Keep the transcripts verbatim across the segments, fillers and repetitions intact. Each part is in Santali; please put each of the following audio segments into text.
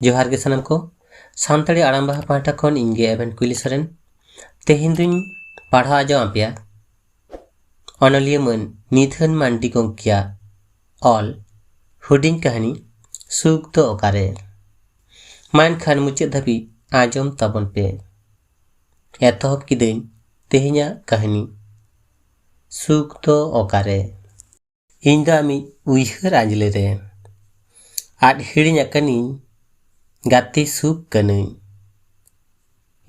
ᱡᱚᱦᱟᱨ ᱜᱮ ᱥᱟᱱᱟᱢ ᱠᱚ᱾ ᱥᱟᱱᱛᱟᱲᱤ ᱟᱲᱟᱝ ᱵᱟᱦᱟ ᱯᱟᱦᱴᱟ ᱠᱷᱚᱱ ᱤᱧ ᱜᱮ ᱮᱵᱷᱮᱱ ᱠᱩᱭᱞᱤ ᱥᱚᱨᱮᱱ᱾ ᱛᱮᱦᱮᱧ ᱫᱩᱧ ᱯᱟᱲᱦᱟᱣ ᱟᱸᱡᱚᱢ ᱟᱯᱮᱭᱟ ᱚᱱᱚᱞᱤᱭᱟᱹ ᱢᱟᱹᱱ ᱱᱤᱫᱷᱟᱹᱱ ᱢᱟᱱᱰᱤ ᱜᱚᱢᱠᱮᱭᱟᱜ ᱚᱞ ᱦᱩᱰᱤᱧ ᱠᱟᱹᱦᱱᱤ ᱥᱩᱠ ᱫᱚ ᱚᱠᱟᱨᱮ᱾ ᱢᱟ ᱮᱱᱠᱷᱟᱱ ᱢᱩᱪᱟᱹᱫ ᱫᱷᱟᱹᱵᱤᱡ ᱟᱸᱡᱚᱢ ᱛᱟᱵᱚᱱ ᱯᱮ᱾ ᱮᱛᱚᱦᱚᱵ ᱠᱤᱫᱟᱹᱧ ᱛᱮᱦᱮᱧᱟᱜ ᱠᱟᱹᱦᱱᱤ ᱥᱩᱠ ᱫᱚ ᱚᱠᱟᱨᱮ᱾ ᱤᱧ ᱫᱚ ᱟᱢᱤᱡ ᱩᱭᱦᱟᱹᱨ ᱟᱸᱡᱽᱞᱮ ᱨᱮ ᱟᱫ ᱦᱤᱲᱤᱧ ᱟᱠᱟᱱᱤᱧ ᱜᱟᱛᱮ ᱥᱩᱠ ᱠᱟᱹᱱᱟᱹᱧ᱾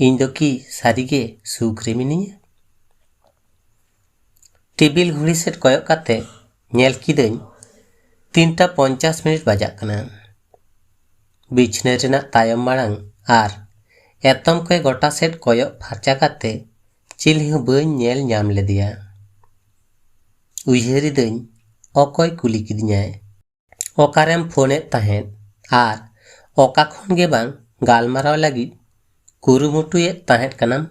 ᱤᱧ ᱫᱚ ᱠᱤ ᱥᱟᱹᱨᱤᱜᱮ ᱥᱩᱠ ᱨᱮ ᱢᱤᱱᱟᱹᱧᱟ? ᱴᱮᱵᱤᱞ ᱜᱷᱩᱲᱤ ᱥᱮᱫ ᱠᱚᱭᱚᱜ ᱠᱟᱛᱮ ᱧᱮᱞ ᱠᱤᱫᱟᱹᱧ ᱛᱤᱱᱴᱟ ᱯᱚᱧᱪᱟᱥ ᱢᱤᱱᱤᱴ ᱵᱟᱡᱟᱜ ᱠᱟᱱᱟ᱾ ᱵᱤᱪᱷᱱᱟᱹ ᱨᱮᱱᱟᱜ ᱛᱟᱭᱚᱢ ᱢᱟᱲᱟᱝ ᱟᱨ ᱮᱛᱚᱢ ᱠᱚᱭᱮ ᱜᱚᱴᱟ ᱥᱮᱫ ᱠᱚᱭᱚᱜ ᱯᱷᱟᱨᱪᱟ ᱠᱟᱛᱮ ᱪᱤᱞᱤ ᱦᱚᱸ ᱵᱟᱹᱧ ᱧᱮᱞ ᱧᱟᱢ ᱞᱮᱫᱮᱭᱟ᱾ ᱩᱭᱦᱟᱹᱨᱤᱫᱟᱹᱧ, ᱚᱠᱚᱭ ᱠᱩᱞᱤ ᱠᱤᱫᱤᱧᱟᱭ, "ᱚᱠᱟᱨᱮᱢ ᱯᱷᱳᱱᱮᱫ ᱛᱟᱦᱮᱸᱫ ᱟᱨ ᱚᱠᱟ ᱠᱷᱚᱱ ᱜᱮ ᱵᱟᱝ ᱜᱟᱞᱢᱟᱨᱟᱣ ᱞᱟᱹᱜᱤᱫ ᱠᱩᱨᱩᱢᱩᱴᱩᱭᱮᱫ ᱛᱟᱦᱮᱸᱫ ᱠᱟᱱᱟᱢ?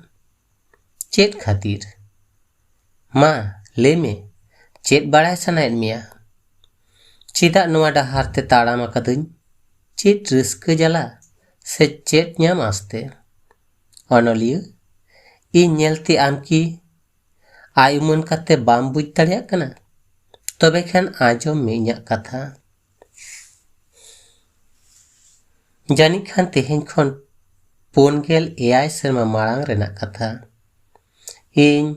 ᱪᱮᱫ ᱠᱷᱟᱹᱛᱤᱨ? ᱢᱟ, ᱞᱟᱹᱭ ᱢᱮ, ᱪᱮᱫ ᱵᱟᱲᱟᱭ ᱥᱟᱱᱟᱭᱮᱫ ᱢᱮᱭᱟ? ᱪᱮᱫᱟᱜ ᱱᱚᱣᱟ ᱰᱟᱦᱟᱨ ᱛᱮ ᱛᱟᱲᱟᱢ ᱟᱠᱟᱫᱟᱹᱧ? ᱪᱮᱫ ᱨᱟᱹᱥᱠᱟᱹ ᱡᱟᱞᱟ ᱥᱮ ᱪᱮᱫ ᱧᱟᱢ ᱟᱥᱛᱮ?" ᱚᱱᱚᱞᱤᱭᱟᱹ, ᱤᱧ ᱧᱮᱞᱛᱮ ᱟᱢ ᱠᱤ ᱟᱭ ᱩᱢᱟᱹᱱ ᱠᱟᱛᱮ ᱵᱟᱢ ᱵᱩᱡᱽ ᱫᱟᱲᱮᱭᱟᱜ ᱠᱟᱱᱟ? ᱛᱚᱵᱮ ᱠᱷᱟᱱ ᱟᱸᱡᱚᱢ ᱢᱮ ᱤᱧᱟᱹᱜ ᱠᱟᱛᱷᱟ᱾ ᱡᱟᱹᱱᱤᱡ ᱠᱷᱟᱱ ᱛᱮᱦᱮᱧ ᱠᱷᱚᱱ ᱯᱩᱱ ᱜᱮᱞ ᱮᱭᱟᱭ ᱥᱮᱨᱢᱟ ᱢᱟᱲᱟᱝ ᱨᱮᱱᱟᱜ ᱠᱟᱛᱷᱟ᱾ ᱤᱧ,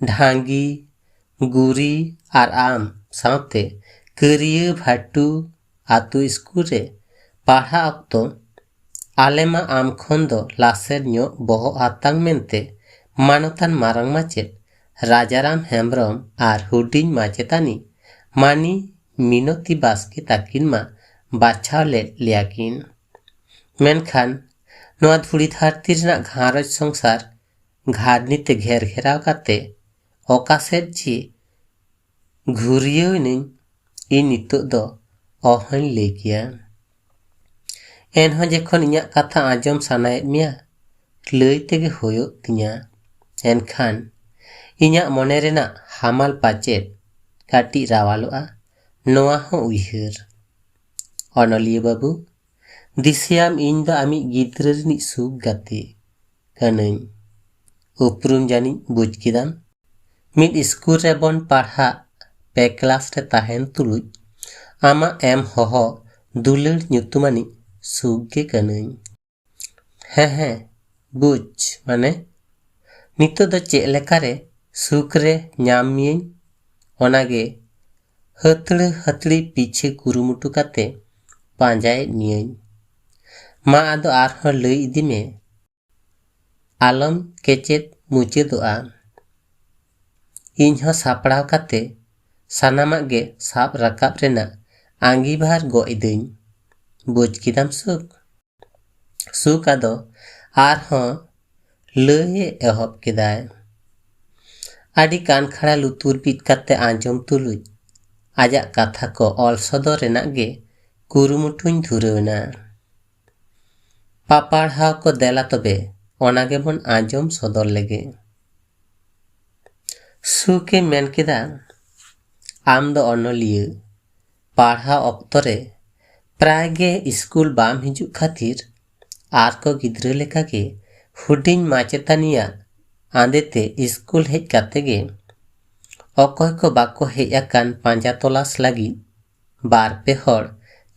ᱰᱷᱟᱝᱜᱤ, ᱜᱩᱨᱤ ᱟᱨ ᱟᱢ ᱥᱟᱶᱛᱮ ᱠᱟᱹᱨᱤᱭᱟᱹ ᱵᱷᱟᱴᱩ ᱟᱛᱳ ᱥᱠᱩᱞ ᱨᱮ ᱯᱟᱲᱦᱟᱜ ᱚᱠᱛᱚ ᱟᱞᱮ ᱢᱟ ᱟᱢ ᱠᱷᱚᱱ ᱫᱚ ᱞᱟᱥᱮᱨ ᱧᱚᱜ ᱵᱚᱦᱚᱜ ᱦᱟᱛᱟᱝ ᱢᱮᱱᱛᱮ ᱢᱟᱱᱚᱛᱟᱱ ᱢᱟᱨᱟᱝ ᱢᱟᱪᱮᱫ ᱨᱟᱡᱟᱨᱟᱢ ᱦᱮᱢᱵᱽᱨᱚᱢ ᱟᱨ ᱦᱩᱰᱤᱧ ᱢᱟᱪᱮᱛᱟᱹᱱᱤ ᱢᱟᱹᱱᱤ ᱢᱤᱱᱚᱛᱤ ᱵᱟᱥᱠᱮ ᱛᱟᱹᱠᱤᱱ ᱢᱟ ᱵᱟᱪᱷᱟᱣ ᱞᱮᱫ ᱞᱮᱭᱟ ᱠᱤᱱ᱾ ᱢᱮᱱᱠᱷᱟᱱ ᱱᱚᱣᱟ ᱫᱷᱩᱲᱤ ᱫᱷᱟᱹᱨᱛᱤ ᱨᱮᱱᱟᱜ ᱜᱷᱟᱨᱚᱸᱡᱽ ᱥᱚᱝᱥᱟᱨ ᱜᱷᱟᱨᱱᱤ ᱛᱮ ᱜᱷᱮᱨ ᱜᱷᱮᱨᱟᱣ ᱠᱟᱛᱮ ᱚᱠᱟ ᱥᱮᱫ ᱡᱮ ᱜᱷᱩᱨᱭᱟᱹᱣ ᱮᱱᱟᱹᱧ, ᱤᱧ ᱱᱤᱛᱚᱜ ᱫᱚ ᱚᱦᱚᱧ ᱞᱟᱹᱭ ᱠᱮᱭᱟ᱾ ᱮᱱᱦᱚᱸ ᱡᱚᱠᱷᱚᱱ ᱤᱧᱟᱹᱜ ᱠᱟᱛᱷᱟ ᱟᱸᱡᱚᱢ ᱥᱟᱱᱟᱭᱮᱫ ᱢᱮᱭᱟ, ᱞᱟᱹᱭ ᱛᱮᱜᱮ ᱦᱩᱭᱩᱜ ᱛᱤᱧᱟ᱾ ᱮᱱᱠᱷᱟᱱ ᱤᱧᱟᱹᱜ ᱢᱚᱱᱮ ᱨᱮᱱᱟᱜ ᱦᱟᱢᱟᱞ ᱯᱟᱪᱮᱫ ᱠᱟᱹᱴᱤᱡ ᱨᱟᱣᱟᱞᱚᱜᱼᱟ, ᱱᱚᱣᱟ ᱦᱚᱸ ᱩᱭᱦᱟᱹᱨ᱾ ᱚᱱᱚᱞᱤᱭᱟᱹ ᱵᱟᱹᱵᱩ, ᱫᱤᱥᱟᱹᱭᱟᱢ, ᱤᱧ ᱫᱚ ᱟᱢᱤᱡ ᱜᱤᱫᱽᱨᱟᱹ ᱨᱤᱱᱤᱡ ᱥᱩᱠ ᱜᱟᱛᱮ ᱠᱟᱹᱱᱟᱹᱧ᱾ ᱩᱯᱨᱩᱢ ᱡᱟᱹᱱᱤᱡ ᱵᱩᱡᱽ ᱠᱮᱫᱟᱢ᱾ ᱢᱤᱫ ᱤᱥᱠᱩᱞ ᱨᱮᱵᱚᱱ ᱯᱟᱲᱦᱟᱜ, ᱯᱮ ᱠᱞᱟᱥ ᱨᱮ ᱛᱟᱦᱮᱱ ᱛᱩᱞᱩᱡ ᱟᱢᱟᱜ ᱮᱢ ᱦᱚᱦᱚ ᱫᱩᱞᱟᱹᱲ ᱧᱩᱛᱩᱢᱟᱱᱤᱡ ᱥᱩᱠ ᱜᱮ ᱠᱟᱹᱱᱟᱹᱧ᱾ ᱦᱮᱸ, ᱦᱮᱸ, ᱵᱩᱡᱽ, ᱢᱟᱱᱮ, ᱱᱤᱛᱚᱜ ᱫᱚ ᱪᱮᱫ ᱞᱮᱠᱟᱨᱮ ᱥᱩᱠ ᱨᱮ ᱧᱟᱢ ᱢᱤᱭᱟᱹᱧ, ᱚᱱᱟᱜᱮ ᱦᱟᱹᱛᱲᱟᱹ ᱦᱟᱹᱛᱲᱤ ᱯᱤᱪᱷᱟᱹ ᱠᱩᱨᱩᱢᱩᱴᱩ ᱠᱟᱛᱮ ᱯᱟᱸᱡᱟᱭᱮᱫ ᱢᱤᱭᱟᱹᱧ᱾ ᱢᱟ ᱟᱫᱚ ᱟᱨᱦᱚᱸ ᱞᱟᱹᱭ ᱤᱫᱤ ᱢᱮ, ᱟᱞᱚᱢ ᱠᱮᱪᱮᱫ ᱢᱩᱪᱟᱹᱫᱚᱜᱼᱟ᱾ ᱤᱧ ᱦᱚᱸ ᱥᱟᱯᱲᱟᱣ ᱠᱟᱛᱮ ᱥᱟᱱᱟᱢᱟᱜ ᱜᱮ ᱥᱟᱵ ᱨᱟᱠᱟᱵ ᱨᱮᱱᱟᱜ ᱟᱸᱜᱤᱵᱷᱟᱨ ᱜᱚᱜ ᱤᱫᱟᱹᱧ᱾ ᱵᱩᱡᱽ ᱠᱮᱫᱟᱢ ᱥᱩᱠ? ᱥᱩᱠ ᱟᱫᱚ ᱟᱨᱦᱚᱸ ᱞᱟᱹᱭ ᱮ ᱮᱦᱚᱵ ᱠᱮᱫᱟᱭ᱾ ᱟᱹᱰᱤ ᱠᱟᱱᱠᱷᱟᱲᱟ ᱞᱩᱛᱩᱨ ᱵᱤᱫ ᱠᱟᱛᱮ ᱟᱸᱡᱚᱢ ᱛᱩᱞᱩᱡ ᱟᱡᱟᱜ ᱠᱟᱛᱷᱟ ᱠᱚ ᱚᱞ ᱥᱚᱫᱚᱨ ᱨᱮᱱᱟᱜ ᱜᱮ ᱠᱩᱨᱩᱢᱩᱴᱩᱧ ᱫᱷᱩᱨᱟᱹᱣ ᱮᱱᱟ᱾ ᱯᱟᱯᱟᱲᱦᱟᱣ ᱠᱚ ᱫᱮᱞᱟ ᱛᱚᱵᱮ, ᱚᱱᱟ ᱜᱮᱵᱚᱱ ᱟᱸᱡᱚᱢ ᱥᱚᱫᱚᱨ ᱞᱮᱜᱮ᱾ ᱥᱩᱠᱮ ᱢᱮᱱ ᱠᱮᱫᱟ, ᱟᱢ ᱫᱚ ᱚᱱᱚᱞᱤᱭᱟᱹ, ᱯᱟᱲᱦᱟᱣ ᱚᱠᱛᱚ ᱨᱮ ᱯᱨᱟᱭ ᱜᱮ ᱤᱥᱠᱩᱞ ᱵᱟᱢ ᱦᱤᱡᱩᱜ ᱠᱷᱟᱹᱛᱤᱨ ᱟᱨ ᱠᱚ ᱜᱤᱫᱽᱨᱟᱹ ᱞᱮᱠᱟᱜᱮ ᱦᱩᱰᱤᱧ ᱢᱟᱪᱮᱛᱟᱹᱱᱤᱭᱟᱜ ᱟᱸᱫᱮᱛᱮ ᱤᱥᱠᱩᱞ ᱦᱮᱡ ᱠᱟᱛᱮ ᱜᱮ ᱚᱠᱚᱭ ᱠᱚ ᱵᱟᱠᱚ ᱦᱮᱡ ᱟᱠᱟᱱ ᱯᱟᱸᱡᱟ ᱛᱚᱞᱟᱥ ᱞᱟᱹᱜᱤᱫ ᱵᱟᱨ ᱯᱮ ᱦᱚᱲ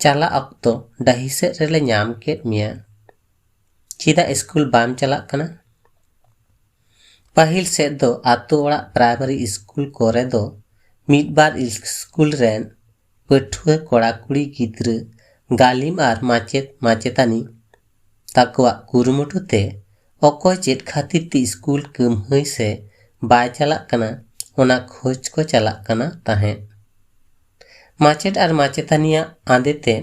ᱪᱟᱞᱟᱜ ᱚᱠᱛᱚ ᱰᱟᱹᱦᱤ ᱥᱮᱫ ᱨᱮᱞᱮ ᱧᱟᱢ ᱠᱮᱫ ᱢᱮᱭᱟ᱾ ᱪᱮᱫᱟᱜ ᱤᱥᱠᱩᱞ ᱵᱟᱢ ᱪᱟᱞᱟᱜ ᱠᱟᱱᱟ? ᱯᱟᱹᱦᱤᱞ ᱥᱮᱫ ᱫᱚ ᱟᱛᱳ ᱚᱲᱟᱜ ᱯᱨᱟᱭᱢᱟᱨᱤ ᱤᱥᱠᱩᱞ ᱠᱚᱨᱮ ᱫᱚ ᱢᱤᱫ ᱵᱟᱨ ᱤᱥᱠᱩᱞ ᱨᱮᱱ ᱯᱟᱹᱴᱷᱩᱣᱟᱹ ᱠᱚᱲᱟ ᱠᱩᱲᱤ ᱜᱤᱫᱽᱨᱟᱹ ᱜᱟᱹᱞᱤᱢ ᱟᱨ ᱢᱟᱪᱮᱫ ᱢᱟᱪᱮᱛᱟᱹᱱᱤ ᱛᱟᱠᱚᱣᱟᱜ ᱠᱩᱨᱩᱢᱩᱴᱩ ᱛᱮ ᱚᱠᱚᱭ ᱪᱮᱫ ᱠᱷᱟᱹᱛᱤᱨ ᱛᱮ ᱤᱥᱠᱩᱞ ᱠᱟᱹᱢᱦᱟᱹᱭ ᱥᱮ ᱵᱟᱭ ᱪᱟᱞᱟᱜ ᱠᱟᱱᱟ, ᱚᱱᱟ ᱠᱷᱚᱡᱽ ᱠᱚ ᱪᱟᱞᱟᱜ ᱠᱟᱱᱟ ᱛᱟᱦᱮᱸᱫ᱾ ᱢᱟᱪᱮᱫ ᱟᱨ ᱢᱟᱪᱮᱛᱟᱹᱱᱤᱭᱟᱜ ᱟᱸᱫᱮ ᱛᱮ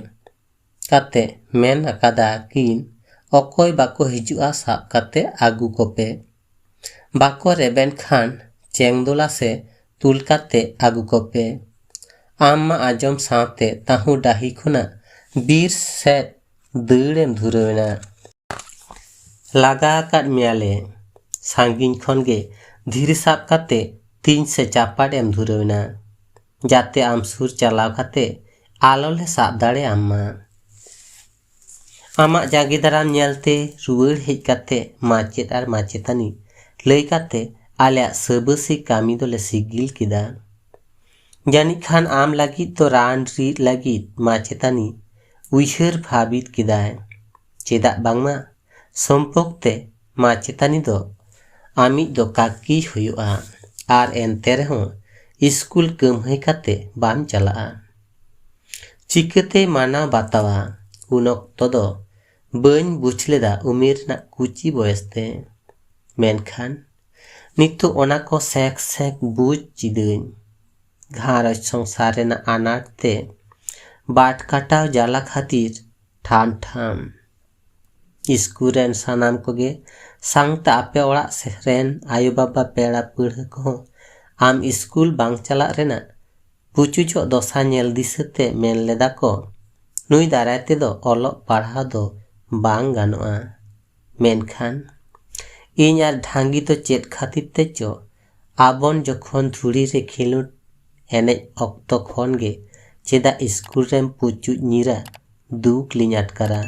ᱠᱟᱛᱮ ᱢᱮᱱ ᱟᱠᱟᱫᱟ ᱠᱤᱱ, ᱚᱠᱚᱭ ᱵᱟᱠᱚ ᱦᱤᱡᱩᱜᱼᱟ ᱥᱟᱵ ᱠᱟᱛᱮ ᱟᱹᱜᱩ ᱠᱚᱯᱮ᱾ ᱵᱟᱠᱚ ᱨᱮᱵᱮᱱ ᱠᱷᱟᱱ ᱪᱮᱝᱫᱚᱞᱟ ᱥᱮ ᱛᱩᱞ ᱠᱟᱛᱮ ᱟᱹᱜᱩ ᱠᱚᱯᱮ᱾ ᱟᱢ ᱢᱟ ᱟᱸᱡᱚᱢ ᱥᱟᱶᱛᱮ ᱛᱟᱹᱦᱩ ᱰᱟᱹᱦᱤ ᱠᱷᱚᱱᱟᱜ ᱵᱤᱨ ᱥᱮᱫ ᱫᱟᱹᱲ ᱮᱢ ᱫᱷᱩᱨᱟᱹᱣ ᱮᱱᱟ᱾ ᱞᱟᱜᱟ ᱟᱠᱟᱫ ᱢᱮᱭᱟᱞᱮ᱾ ᱥᱟᱺᱜᱤᱧ ᱠᱷᱚᱱ ᱜᱮ ᱫᱷᱤᱨᱤ ᱥᱟᱵ ᱠᱟᱛᱮ ᱛᱤᱧ ᱥᱮ ᱪᱟᱯᱟᱫ ᱮᱢ ᱫᱷᱩᱨᱟᱹᱣ ᱮᱱᱟ, ᱡᱟᱛᱮ ᱟᱢ ᱥᱩᱨ ᱪᱟᱞᱟᱣ ᱠᱟᱛᱮ ᱟᱞᱚ ᱞᱮ ᱥᱟᱵ ᱫᱟᱲᱮ ᱟᱢ ᱢᱟ᱾ ᱟᱢᱟᱜ ᱡᱟᱸᱜᱮ ᱫᱟᱨᱟᱢ ᱧᱮᱞᱛᱮ ᱨᱩᱣᱟᱹᱲ ᱦᱮᱡ ᱠᱟᱛᱮ ᱢᱟᱪᱮᱫ ᱟᱨ ᱢᱟᱪᱮᱛᱟᱹᱱᱤ ᱞᱟᱹᱭ ᱠᱟᱛᱮ ᱟᱞᱮᱭᱟᱜ ᱥᱟᱹᱵᱟᱹᱥᱤ ᱠᱟᱹᱢᱤ ᱫᱚᱞᱮ ᱥᱤᱜᱤᱞ ᱠᱮᱫᱟ᱾ ᱡᱟᱹᱱᱤᱡ ᱠᱷᱟᱱ ᱟᱢ ᱞᱟᱹᱜᱤᱫ ᱫᱚ ᱨᱟᱱ ᱨᱤᱫ ᱞᱟᱹᱜᱤᱫ ᱢᱟᱪᱮᱛᱟᱹᱱᱤ ᱩᱭᱦᱟᱹᱨ ᱵᱷᱟᱵᱤᱛ ᱠᱮᱫᱟᱭ᱾ ᱪᱮᱫᱟᱜ ᱵᱟᱝᱢᱟ ᱥᱚᱢᱯᱚᱠ ᱛᱮ ᱢᱟᱪᱮᱛᱟᱹᱱᱤ ᱫᱚ ᱟᱢᱤᱡ ᱫᱚ ᱠᱟᱹᱠᱤ ᱦᱩᱭᱩᱜᱼᱟ, ᱟᱨ ᱮᱱᱛᱮ ᱨᱮᱦᱚᱸ ᱤᱥᱠᱩᱞ ᱠᱟᱹᱢᱦᱟᱹᱭ ᱠᱟᱛᱮ ᱵᱟᱢ ᱪᱟᱞᱟᱜᱼᱟ᱾ ᱪᱤᱠᱟᱹᱛᱮ ᱢᱟᱱᱟᱣ ᱵᱟᱛᱟᱣᱟ? ᱩᱱ ᱚᱠᱛᱚ ᱫᱚ ᱵᱟᱹᱧ ᱵᱩᱡᱽ ᱞᱮᱫᱟ ᱩᱢᱮᱨ ᱨᱮᱱᱟᱜ ᱠᱩᱪᱤ ᱵᱚᱭᱮᱥ ᱛᱮ᱾ ᱢᱮᱱᱠᱷᱟᱱ ᱱᱤᱛᱚᱜ ᱚᱱᱟ ᱠᱚ ᱥᱮᱠ ᱥᱮᱠ ᱵᱩᱡᱽ ᱪᱤᱫᱟᱹᱧ᱾ ᱜᱷᱟᱨᱚᱸᱡᱽ ᱥᱚᱝᱥᱟᱨ ᱨᱮᱱᱟᱜ ᱟᱱᱟᱴ ᱛᱮ ᱵᱟᱴ ᱠᱟᱴᱟᱣ ᱡᱟᱞᱟ ᱠᱷᱟᱹᱛᱤᱨ ᱴᱷᱟᱢ ᱴᱷᱟᱢ᱾ ᱤᱥᱠᱩᱞ ᱨᱮᱱ ᱥᱟᱱᱟᱢ ᱠᱚᱜᱮ ᱥᱟᱶᱛᱮ ᱟᱯᱮ ᱚᱲᱟᱜ ᱥᱮ-, ᱨᱮᱱ ᱟᱭᱳ ᱵᱟᱵᱟ ᱯᱮᱲᱟ ᱯᱟᱹᱲᱦᱟᱹ ᱠᱚᱦᱚᱸ ᱟᱢ ᱤᱥᱠᱩᱞ ᱵᱟᱝ ᱪᱟᱞᱟᱜ ᱨᱮᱱᱟᱜ ᱯᱩᱪᱩᱡᱚᱜ ᱫᱚᱥᱟ ᱧᱮᱞ ᱫᱤᱥᱟᱹᱛᱮ ᱢᱮᱱ ᱞᱮᱫᱟ ᱠᱚ, "ᱱᱩᱭ ᱫᱟᱨᱟᱭ ᱛᱮᱫᱚ ᱚᱞᱚᱜ ᱯᱟᱲᱦᱟᱣ ᱫᱚ ᱵᱟᱝ ᱜᱟᱱᱚᱜᱼᱟ᱾" ᱢᱮᱱᱠᱷᱟᱱ ᱤᱧ ᱟᱨ ᱰᱷᱟᱝᱜᱤ ᱫᱚ ᱪᱮᱫ ᱠᱷᱟᱹᱛᱤᱨ ᱛᱮ ᱪᱚ ᱟᱵᱚᱱ ᱡᱚᱠᱷᱚᱱ ᱫᱷᱩᱲᱤ ᱨᱮ ᱠᱷᱮᱞᱳᱰ ᱮᱱᱮᱡ ᱚᱠᱛᱚ ᱠᱷᱚᱱ ᱜᱮ ᱪᱮᱫᱟᱜ ᱤᱥᱠᱩᱞ ᱨᱮᱢ ᱯᱩᱪᱩᱡ ᱧᱤᱨᱟ, ᱫᱩᱠ ᱞᱤᱧ ᱟᱴᱠᱟᱨᱟ᱾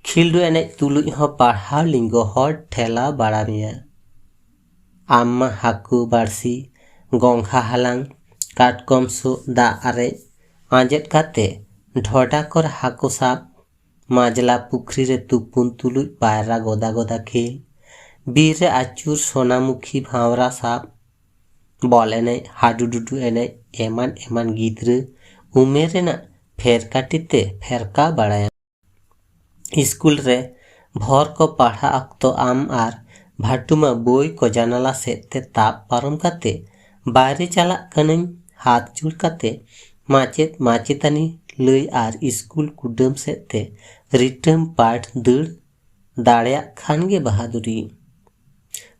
ᱠᱷᱤᱞᱰᱩ ᱮᱱᱮᱡ ᱛᱩᱞᱩᱡ ᱦᱚᱸ ᱯᱟᱲᱦᱟᱣ ᱞᱤᱧ ᱜᱚᱦᱚᱲ ᱴᱷᱮᱞᱟᱣ ᱵᱟᱲᱟ ᱢᱮᱭᱟ᱾ ᱟᱢ ᱢᱟ ᱦᱟᱹᱠᱩ ᱵᱟᱹᱲᱥᱤ, ᱜᱚᱝᱜᱷᱟ ᱦᱟᱞᱟᱝ, ᱠᱟᱴᱠᱚᱢ ᱥᱩᱜ, ᱫᱟᱜ ᱟᱨᱮᱡ ᱟᱸᱡᱮᱫ ᱠᱟᱛᱮ ᱰᱷᱚᱰᱟ ᱠᱚᱨᱮ ᱦᱟᱹᱠᱩ ᱥᱟᱵ, ᱢᱟᱡᱽᱞᱟ ᱯᱩᱠᱷᱨᱤ ᱨᱮ ᱛᱩᱯᱩᱱ ᱛᱩᱞᱩᱡ ᱯᱟᱭᱨᱟ ᱜᱚᱫᱟ ᱜᱚᱫᱟ ᱠᱷᱮᱞ, ᱵᱤᱨ ᱨᱮ ᱟᱹᱪᱩᱨ ᱥᱳᱱᱟᱢᱩᱠᱷᱤ ᱵᱷᱟᱶᱨᱟ ᱥᱟᱵ, ᱵᱚᱞ ᱮᱱᱮᱡ, ᱦᱟᱰᱩᱰᱩᱰᱩ ᱮᱱᱮᱡ, ᱮᱢᱟᱱ ᱮᱢᱟᱱ ᱜᱤᱫᱽᱨᱟᱹ ᱩᱢᱮᱨ ᱨᱮᱱᱟᱜ ᱯᱷᱮᱨᱠᱟᱴᱤ ᱛᱮ ᱯᱷᱮᱨᱠᱟ ᱵᱟᱲᱟᱭᱟᱢ᱾ ᱤᱥᱠᱩᱞ ᱨᱮ ᱵᱷᱚᱨ ᱠᱚ ᱯᱟᱲᱦᱟᱜ ᱚᱠᱛᱚ ᱟᱢ ᱟᱨ ᱵᱷᱟᱴᱩᱢᱟ ᱵᱳᱭ ᱠᱚ ᱡᱟᱱᱟᱞᱟ ᱥᱮᱫ ᱛᱮ ᱛᱟᱵ ᱯᱟᱨᱚᱢ ᱠᱟᱛᱮ ᱵᱟᱭᱨᱮ ᱪᱟᱞᱟᱜ ᱠᱟᱹᱱᱟᱹᱧ ᱦᱟᱛ ᱡᱳᱲ ᱠᱟᱛᱮ ᱢᱟᱪᱮᱫ ᱢᱟᱪᱮᱛᱟᱹᱱᱤ ᱞᱟᱹᱭ ᱟᱨ ᱤᱥᱠᱩᱞ ᱠᱩᱰᱟᱹᱢ ᱥᱮᱫ ᱛᱮ ᱨᱤᱴᱟᱹᱢ ᱯᱟᱴ ᱫᱟᱹᱲ ᱫᱟᱲᱮᱭᱟᱜ ᱠᱷᱟᱱ ᱜᱮ ᱵᱟᱦᱟᱫᱩᱨᱤ᱾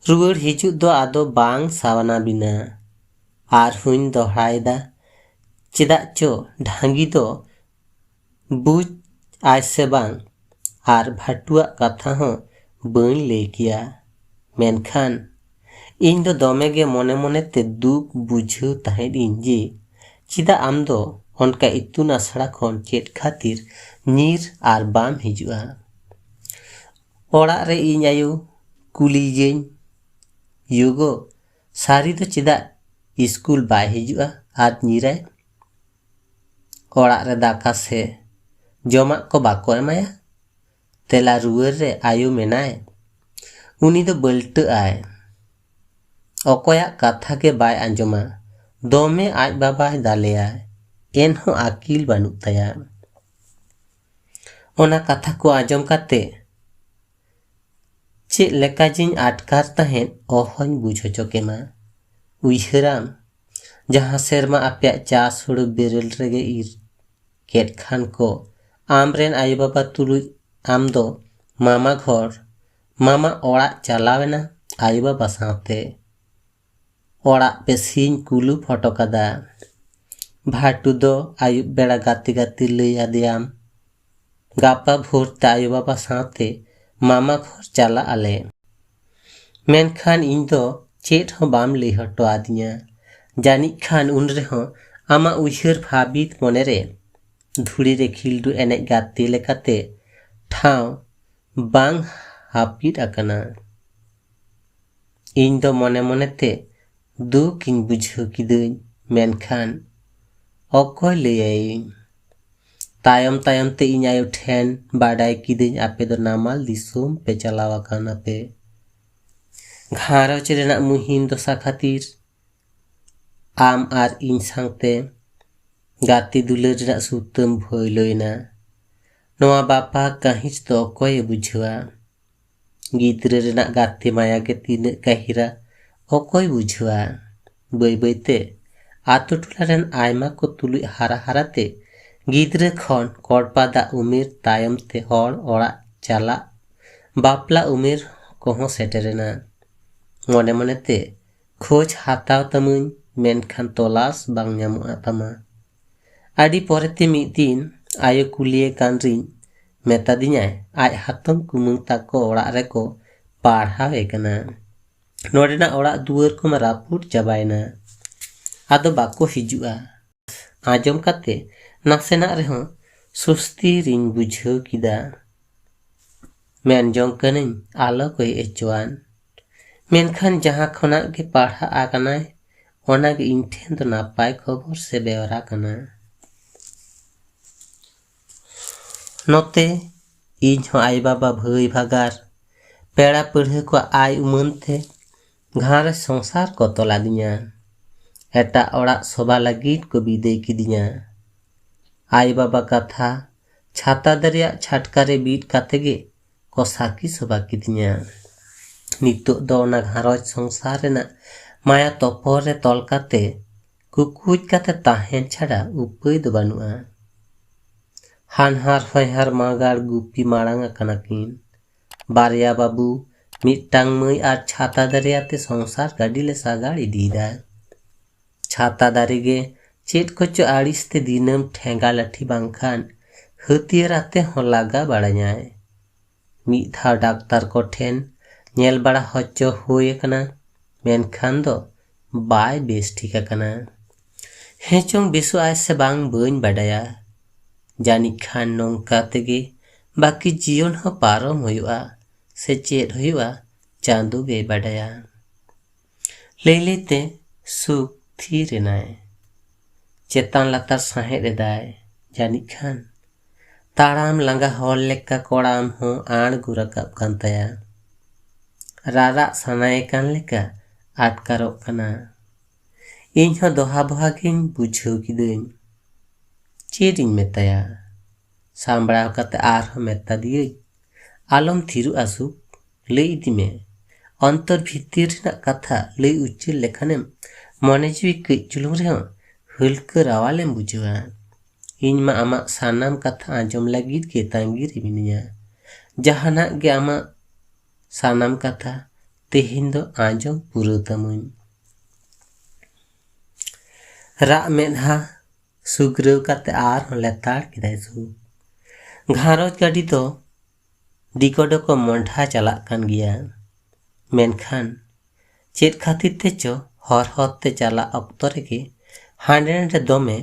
ᱨᱩᱣᱟᱹᱲ ᱦᱤᱡᱩᱜ ᱫᱚ ᱟᱫᱚ ᱵᱟᱝ ᱥᱟᱣᱟᱱᱟ ᱵᱤᱱᱟ᱾ ᱟᱨᱦᱚᱸᱧ ᱫᱚᱦᱲᱟᱭᱮᱫᱟ, ᱪᱮᱫᱟᱜ ᱪᱚ ᱰᱷᱟᱺᱜᱤ ᱫᱚ ᱵᱩᱡᱽ ᱟᱭ ᱥᱮ ᱵᱟᱝ, ᱟᱨ ᱵᱷᱟᱴᱩᱣᱟᱜ ᱠᱟᱛᱷᱟ ᱦᱚᱸ ᱵᱟᱹᱧ ᱞᱟᱹᱭ ᱠᱮᱭᱟ᱾ ᱢᱮᱱᱠᱷᱟᱱ ᱤᱧ ᱫᱚ ᱫᱚᱢᱮ ᱜᱮ ᱢᱚᱱᱮ ᱢᱚᱱᱮ ᱛᱮ ᱫᱩᱠ ᱵᱩᱡᱷᱟᱹᱣ ᱛᱟᱦᱮᱸᱫ ᱤᱧ ᱡᱮ ᱪᱮᱫᱟᱜ ᱟᱢ ᱫᱚ ᱚᱱᱠᱟ ᱤᱛᱩᱱ ᱟᱥᱲᱟ ᱠᱷᱚᱱ ᱪᱮᱫ ᱠᱷᱟᱹᱛᱤᱨ ᱧᱤᱨ ᱟᱨ ᱵᱟᱢ ᱦᱤᱡᱩᱜᱼᱟ? ᱚᱲᱟᱜ ᱨᱮ ᱤᱧ ᱟᱭᱳ ᱠᱩᱞᱤᱭᱮᱭᱟᱹᱧ, "ᱭᱳᱜᱳ, ᱥᱟᱹᱨᱤ ᱫᱚ ᱪᱮᱫᱟᱜ ᱤᱥᱠᱩᱞ ᱵᱟᱭ ᱦᱤᱡᱩᱜᱼᱟ ᱟᱨ ᱧᱤᱨᱟᱭ? ᱚᱲᱟᱜ ᱨᱮ ᱫᱟᱠᱟ ᱥᱮ ᱡᱚᱢᱟᱜ ᱠᱚ ᱵᱟᱠᱚ ᱮᱢᱟᱭᱟ?" ᱛᱮᱞᱟ ᱨᱩᱣᱟᱹᱲ ᱨᱮ ᱟᱭᱳ ᱢᱮᱱᱟᱭ, ᱩᱱᱤ ᱫᱚ ᱵᱟᱹᱞᱴᱟᱹᱜ ᱟᱭ᱾ ᱚᱠᱚᱭᱟᱜ ᱠᱟᱛᱷᱟ ᱜᱮ ᱵᱟᱭ ᱟᱸᱡᱚᱢᱟ᱾ ᱫᱚᱢᱮ ᱟᱡ ᱵᱟᱵᱟᱭ ᱫᱟᱞᱮᱭᱟᱭ, ᱮᱱᱦᱚᱸ ᱟᱹᱠᱤᱞ ᱵᱟᱹᱱᱩᱜ ᱛᱟᱭᱟ᱾ ᱚᱱᱟ ᱠᱟᱛᱷᱟ ᱠᱚ ᱟᱸᱡᱚᱢ ᱠᱟᱛᱮ ᱪᱮᱫ ᱞᱮᱠᱟ ᱡᱤᱧ ᱟᱴᱠᱟᱨ ᱛᱟᱦᱮᱸᱫ, ᱚᱦᱚᱧ ᱵᱩᱡᱽ ᱦᱚᱪᱚ ᱠᱮᱢᱟ᱾ ᱩᱭᱦᱟᱹᱨᱟᱢ, ᱡᱟᱦᱟᱸ ᱥᱮᱨᱢᱟ ᱟᱯᱮᱭᱟᱜ ᱪᱟᱥ ᱦᱩᱲᱩ ᱵᱮᱨᱮᱞ ᱨᱮᱜᱮ ᱤᱨ ᱠᱮᱫ ᱠᱷᱟᱱ ᱠᱚ, ᱟᱢᱨᱮᱱ ᱟᱭᱳᱼᱵᱟᱵᱟ ᱛᱩᱞᱩᱡ ᱟᱢ ᱫᱚ ᱢᱟᱢᱟ ᱜᱷᱚᱨ, ᱢᱟᱢᱟ ᱚᱲᱟᱜ ᱪᱟᱞᱟᱣ ᱮᱱᱟ ᱟᱭᱳᱼᱵᱟᱵᱟ ᱥᱟᱶᱛᱮ᱾ ᱚᱲᱟᱜ ᱯᱮ ᱥᱤᱧ ᱠᱩᱞᱩᱯ ᱦᱚᱴᱚ ᱠᱟᱫᱟ᱾ ᱵᱷᱟᱴᱩ ᱫᱚ ᱟᱹᱭᱩᱵ ᱵᱮᱲᱟ ᱜᱟᱛᱮ ᱜᱟᱛᱮ ᱞᱟᱹᱭ ᱟᱫᱮᱭᱟᱢ, ᱜᱟᱯᱟ ᱵᱷᱳᱨ ᱛᱮ ᱟᱭᱳᱼᱵᱟᱵᱟ ᱥᱟᱶᱛᱮ ᱢᱟᱢᱟ ᱜᱷᱚᱨ ᱪᱟᱞᱟᱜ ᱟᱞᱮ᱾ ᱢᱮᱱᱠᱷᱟᱱ ᱤᱧ ᱫᱚ ᱪᱮᱫ ᱦᱚᱸ ᱵᱟᱢ ᱞᱟᱹᱭ ᱦᱚᱴᱚ ᱟᱫᱤᱧᱟ᱾ ᱡᱟᱹᱱᱤᱡ ᱠᱷᱟᱱ ᱩᱱ ᱨᱮᱦᱚᱸ ᱟᱢᱟᱜ ᱩᱭᱦᱟᱹᱨ ᱵᱷᱟᱹᱵᱤᱛ ᱢᱚᱱᱮᱨᱮ ᱫᱷᱩᱲᱤ ᱨᱮ ᱠᱷᱤᱞᱰᱩ ᱮᱱᱮᱡ ᱜᱟᱛᱮ ᱞᱮᱠᱟᱛᱮ ᱴᱷᱟᱶ ᱵᱟᱝ ᱦᱟᱹᱯᱤᱫ ᱟᱠᱟᱱᱟ᱾ ᱤᱧ ᱫᱚ ᱢᱚᱱᱮ ᱢᱚᱱᱮᱛᱮ ᱫᱩᱠ ᱤᱧ ᱵᱩᱡᱷᱟᱹᱣ ᱠᱤᱫᱟᱹᱧ, ᱢᱮᱱᱠᱷᱟᱱ ᱚᱠᱚᱭ ᱞᱟᱹᱭᱟᱭᱤᱧ? ᱛᱟᱭᱚᱢ ᱛᱟᱭᱚᱢ ᱛᱮ ᱤᱧ ᱟᱭᱳ ᱴᱷᱮᱱ ᱵᱟᱰᱟᱭ ᱠᱤᱫᱟᱹᱧ, ᱟᱯᱮ ᱫᱚ ᱱᱟᱢᱟᱞ ᱫᱤᱥᱚᱢ ᱯᱮ ᱪᱟᱞᱟᱣ ᱟᱠᱟᱱᱟ ᱯᱮ᱾ ᱜᱷᱟᱨᱚᱸᱡᱽ ᱨᱮᱱᱟᱜ ᱢᱩᱦᱤᱢ ᱫᱚᱥᱟ ᱠᱷᱟᱹᱛᱤᱨ ᱟᱢ ᱟᱨ ᱤᱧ ᱥᱟᱶᱛᱮ ᱜᱟᱛᱮ ᱫᱩᱞᱟᱹᱲ ᱨᱮᱱᱟᱜ ᱥᱩᱛᱟᱹᱢ ᱵᱷᱟᱹᱭᱞᱟᱹᱭᱮᱱᱟ᱾ ᱱᱚᱣᱟ ᱵᱟᱯᱟ ᱠᱟᱹᱦᱤᱸᱥ ᱫᱚ ᱚᱠᱚᱭᱮ ᱵᱩᱡᱷᱟᱹᱣᱟ? ᱜᱤᱫᱽᱨᱟᱹ ᱨᱮᱱᱟᱜ ᱜᱟᱛᱮ ᱢᱟᱭᱟ ᱜᱮ ᱛᱤᱱᱟᱹᱜ ᱜᱟᱹᱦᱤᱨᱟ, ᱚᱠᱚᱭ ᱵᱩᱡᱷᱟᱹᱣᱟ? ᱵᱟᱹᱭ ᱵᱟᱹᱭ ᱛᱮ ᱟᱛᱳ ᱴᱚᱞᱟ ᱨᱮᱱ ᱟᱭᱢᱟ ᱠᱚ ᱛᱩᱞᱩᱡ ᱦᱟᱨᱟ ᱦᱟᱨᱟ ᱛᱮ ᱜᱤᱫᱽᱨᱟᱹ ᱠᱷᱚᱱ ᱠᱚᱲᱯᱟ ᱫᱟᱜ ᱩᱢᱮᱨ, ᱛᱟᱭᱚᱢ ᱛᱮ ᱦᱚᱲ ᱚᱲᱟᱜ ᱪᱟᱞᱟᱜ, ᱵᱟᱯᱞᱟ ᱩᱢᱮᱨ ᱠᱚᱦᱚᱸ ᱥᱮᱴᱮᱨᱮᱱᱟ᱾ ᱢᱚᱱᱮ ᱢᱚᱱᱮ ᱛᱮ ᱠᱷᱳᱡᱽ ᱦᱟᱛᱟᱣ ᱛᱟᱢᱟᱹᱧ, ᱢᱮᱱᱠᱷᱟᱱ ᱛᱚᱞᱟᱥ ᱵᱟᱝ ᱧᱟᱢᱚᱜᱼᱟ ᱛᱟᱢᱟ᱾ ᱟᱹᱰᱤ ᱯᱚᱨᱮᱛᱮ ᱢᱤᱫ ᱫᱤᱱ ᱟᱭᱳ ᱠᱩᱞᱤᱭᱮ ᱠᱟᱱ ᱨᱤᱧ ᱢᱮᱛᱟ ᱫᱤᱧᱟᱭ, ᱟᱡ ᱦᱟᱛᱚᱢ ᱠᱩᱢᱟᱹᱝ ᱛᱟᱠᱚ ᱚᱲᱟᱜ ᱨᱮᱠᱚ ᱯᱟᱲᱦᱟᱣᱮ ᱠᱟᱱᱟ᱾ ᱱᱚᱰᱮᱱᱟᱜ ᱚᱲᱟᱜ ᱫᱩᱣᱟᱹᱨ ᱠᱚᱢᱟ ᱨᱟᱹᱯᱩᱫ ᱪᱟᱵᱟᱭᱮᱱᱟ, ᱟᱫᱚ ᱵᱟᱠᱚ ᱦᱤᱡᱩᱜᱼᱟ᱾ ᱟᱸᱡᱚᱢ ᱠᱟᱛᱮ ᱱᱟᱥᱮᱱᱟᱜ ᱨᱮᱦᱚᱸ ᱥᱩᱥᱛᱤ ᱨᱤᱧ ᱵᱩᱡᱷᱟᱹᱣ ᱠᱮᱫᱟ᱾ ᱢᱮᱱ ᱡᱚᱝ ᱠᱟᱹᱱᱟᱹᱧ, ᱟᱞᱚ ᱠᱚᱭ ᱚᱪᱚᱣᱟᱱ᱾ ᱢᱮᱱᱠᱷᱟᱱ ᱡᱟᱦᱟᱸ ᱠᱷᱚᱱᱟᱜ ᱜᱮ ᱯᱟᱲᱦᱟᱜ ᱟᱠᱟᱱᱟᱭ, ᱚᱱᱟᱜᱮ ᱤᱧ ᱴᱷᱮᱱ ᱫᱚ ᱱᱟᱯᱟᱭ ᱠᱷᱚᱵᱚᱨ ᱥᱮ ᱵᱮᱣᱨᱟ ᱠᱟᱱᱟ᱾ ᱱᱚᱛᱮ ᱤᱧ ᱦᱚᱸ ᱟᱭᱳ ᱵᱟᱵᱟ ᱵᱷᱟᱹᱭ ᱵᱷᱟᱜᱟᱨ, ᱯᱮᱲᱟ ᱯᱟᱹᱲᱦᱟᱹ ᱠᱚᱣᱟᱜ ᱟᱭ ᱩᱢᱟᱹᱱ ᱛᱮ ᱜᱷᱟᱨᱚᱸᱡᱽ ᱥᱚᱝᱥᱟᱨ ᱠᱚ ᱛᱚᱞ ᱟᱹᱫᱤᱧᱟ᱾ ᱮᱴᱟᱜ ᱚᱲᱟᱜ ᱥᱚᱵᱷᱟ ᱞᱟᱹᱜᱤᱫ ᱠᱚ ᱵᱤᱫᱟᱹᱭ ᱠᱤᱫᱤᱧᱟ᱾ ᱟᱭᱳ ᱵᱟᱵᱟ ᱠᱟᱛᱷᱟ ᱪᱷᱟᱛᱟ ᱫᱟᱨᱮᱭᱟᱜ ᱪᱷᱟᱴᱠᱟ ᱨᱮ ᱵᱤᱫ ᱠᱟᱛᱮ ᱜᱮ ᱠᱚ ᱥᱟᱹᱠᱷᱤ ᱥᱚᱵᱷᱟ ᱠᱤᱫᱤᱧᱟ᱾ ᱱᱤᱛᱚᱜ ᱫᱚ ᱚᱱᱟ ᱜᱷᱟᱨᱚᱸᱡᱽ ᱥᱚᱝᱥᱟᱨ ᱨᱮᱱᱟᱜ ᱢᱟᱭᱟ ᱛᱚᱯᱚᱞ ᱨᱮ ᱛᱚᱞ ᱠᱟᱛᱮ ᱠᱩᱠᱩᱡ ᱠᱟᱛᱮ ᱛᱟᱦᱮᱱ ᱪᱷᱟᱰᱟ ᱩᱯᱟᱹᱭ ᱫᱚ ᱵᱟᱹᱱᱩᱜᱼᱟ᱾ ᱦᱟᱱᱦᱟᱨ ᱦᱚᱧᱦᱟᱨ ᱢᱟᱜᱟᱲ ᱜᱩᱯᱤ ᱢᱟᱲᱟᱝ ᱟᱠᱟᱱᱟ ᱠᱤᱱ᱾ ᱵᱟᱨᱭᱟ ᱵᱟᱹᱵᱩ, ᱢᱤᱫᱴᱟᱝ ᱢᱟᱹᱭ ᱟᱨ ᱪᱷᱟᱛᱟ ᱫᱟᱨᱮ ᱟᱛᱮ ᱥᱚᱝᱥᱟᱨ ᱜᱟᱹᱰᱤ ᱞᱮ ᱥᱟᱜᱟᱲ ᱤᱫᱤᱭᱮᱫᱟ᱾ ᱪᱷᱟᱛᱟ ᱫᱟᱨᱮ ᱜᱮ ᱪᱮᱫ ᱠᱚᱪᱚ ᱟᱹᱲᱤᱥ ᱛᱮ ᱫᱤᱱᱟᱹᱢ ᱴᱷᱮᱸᱜᱟ ᱞᱟᱹᱴᱷᱤ ᱵᱟᱝᱠᱷᱟᱱ ᱦᱟᱹᱛᱭᱟᱹᱨ ᱟᱛᱮ ᱦᱚᱸ ᱞᱟᱜᱟ ᱵᱟᱲᱟᱧᱟᱭ᱾ ᱢᱤᱫ ᱫᱷᱟᱣ ᱰᱟᱠᱛᱟᱨ ᱠᱚ ᱴᱷᱮᱱ ᱧᱮᱞ ᱵᱟᱲᱟ ᱦᱚᱪᱚ ᱦᱩᱭ ᱟᱠᱟᱱᱟ, ᱢᱮᱱᱠᱷᱟᱱ ᱫᱚ ᱵᱟᱭ ᱵᱮᱥ ᱴᱷᱤᱠ ᱟᱠᱟᱱᱟ᱾ ᱦᱮᱸ ᱪᱚᱝ ᱵᱮᱥᱚᱜ ᱟᱭ ᱥᱮ ᱵᱟᱝ ᱵᱟᱹᱧ ᱵᱟᱰᱟᱭᱟ᱾ ᱡᱟᱹᱱᱤᱡ ᱠᱷᱟᱱ ᱱᱚᱝᱠᱟ ᱛᱮᱜᱮ ᱵᱟᱹᱠᱤ ᱡᱤᱭᱚᱱ ᱦᱚᱸ ᱯᱟᱨᱚᱢ ᱦᱩᱭᱩᱜᱼᱟ ᱥᱮ ᱪᱮᱫ ᱦᱩᱭᱩᱜᱼᱟ, ᱪᱟᱸᱫᱚ ᱜᱮᱭ ᱵᱟᱰᱟᱭᱟ᱾ ᱞᱟᱹᱭ ᱞᱟᱹᱭᱛᱮ ᱥᱩᱠ ᱛᱷᱤᱨ ᱮᱱᱟᱭ᱾ ᱪᱮᱛᱟᱱ ᱞᱟᱛᱟᱨ ᱥᱟᱦᱮᱫ ᱮᱫᱟᱭ ᱡᱟᱹᱱᱤᱡ ᱠᱷᱟᱱ᱾ ᱛᱟᱲᱟᱢ ᱞᱟᱸᱜᱟ ᱦᱚᱲ ᱞᱮᱠᱟ ᱠᱚᱲᱟᱢ ᱦᱚᱸ ᱟᱬᱜᱚ ᱨᱟᱠᱟᱵ ᱠᱟᱱ ᱛᱟᱭᱟ᱾ ᱨᱟᱨᱟᱜ ᱥᱟᱱᱟᱭᱮ ᱠᱟᱱ ᱞᱮᱠᱟ ᱟᱴᱠᱟᱨᱚᱜ ᱠᱟᱱᱟ᱾ ᱤᱧ ᱦᱚᱸ ᱫᱚᱦᱟ ᱵᱚᱦᱟ ᱜᱤᱧ ᱵᱩᱡᱷᱟᱹᱣ ᱠᱤᱫᱟᱹᱧ᱾ ᱪᱮᱫ ᱤᱧ ᱢᱮᱛᱟᱭᱟ? ᱥᱟᱢᱵᱲᱟᱣ ᱠᱟᱛᱮ ᱟᱨᱦᱚᱸ ᱢᱮᱛᱟ ᱫᱤᱭᱟᱹᱧ, "ᱟᱞᱚᱢ ᱛᱷᱤᱨᱚᱜᱼᱟ ᱥᱩᱠ, ᱞᱟᱹᱭ ᱤᱫᱤ ᱢᱮ᱾ ᱚᱱᱛᱚᱨ ᱵᱷᱤᱛᱤᱨ ᱨᱮᱱᱟᱜ ᱠᱟᱛᱷᱟ ᱞᱟᱹᱭ ᱩᱪᱟᱹᱲ ᱞᱮᱠᱷᱟᱱᱮᱢ ᱢᱚᱱᱮ ᱡᱤᱣᱤ ᱠᱟᱹᱡ ᱪᱩᱞᱩᱝ ᱨᱮᱦᱚᱸ ᱦᱟᱹᱞᱠᱟᱹ ᱨᱟᱣᱟᱞᱮᱢ ᱵᱩᱡᱷᱟᱹᱣᱟ᱾ ᱤᱧ ᱢᱟ ᱟᱢᱟᱜ ᱥᱟᱱᱟᱢ ᱠᱟᱛᱷᱟ ᱟᱸᱡᱚᱢ ᱞᱟᱹᱜᱤᱫ ᱜᱮ ᱛᱟᱺᱜᱤ ᱨᱮ ᱢᱤᱱᱟᱹᱧᱟ᱾ ᱡᱟᱦᱟᱱᱟᱜ ᱜᱮ ᱟᱢᱟᱜ ᱥᱟᱱᱟᱢ ᱠᱟᱛᱷᱟ ᱛᱮᱦᱮᱧ ᱫᱚ ᱟᱸᱡᱚᱢ ᱯᱩᱨᱟᱹᱣ ᱛᱟᱢᱟᱹᱧ᱾" ᱨᱟᱜ ᱢᱮᱫᱦᱟ ᱥᱩᱜᱽᱨᱟᱹᱣ ᱠᱟᱛᱮ ᱟᱨᱦᱚᱸ ᱞᱮᱛᱟᱲ ᱠᱮᱫᱟᱭ ᱥᱩᱠ᱾ ᱜᱷᱟᱨᱚᱸᱡᱽ ᱜᱟᱹᱰᱤ ᱫᱚ ᱰᱤᱠᱚ ᱰᱚᱠᱚ ᱢᱚᱸᱰᱷᱟ ᱪᱟᱞᱟᱜ ᱠᱟᱱ ᱜᱮᱭᱟ᱾ ᱢᱮᱱᱠᱷᱟᱱ ᱪᱮᱫ ᱠᱷᱟᱹᱛᱤᱨ ᱛᱮᱪᱚ ᱦᱚᱨ ᱦᱚᱨ ᱛᱮ ᱪᱟᱞᱟᱜ ᱚᱠᱛᱚ ᱨᱮᱜᱮ ᱦᱟᱸᱰᱮ ᱱᱟᱰᱮ ᱫᱚᱢᱮ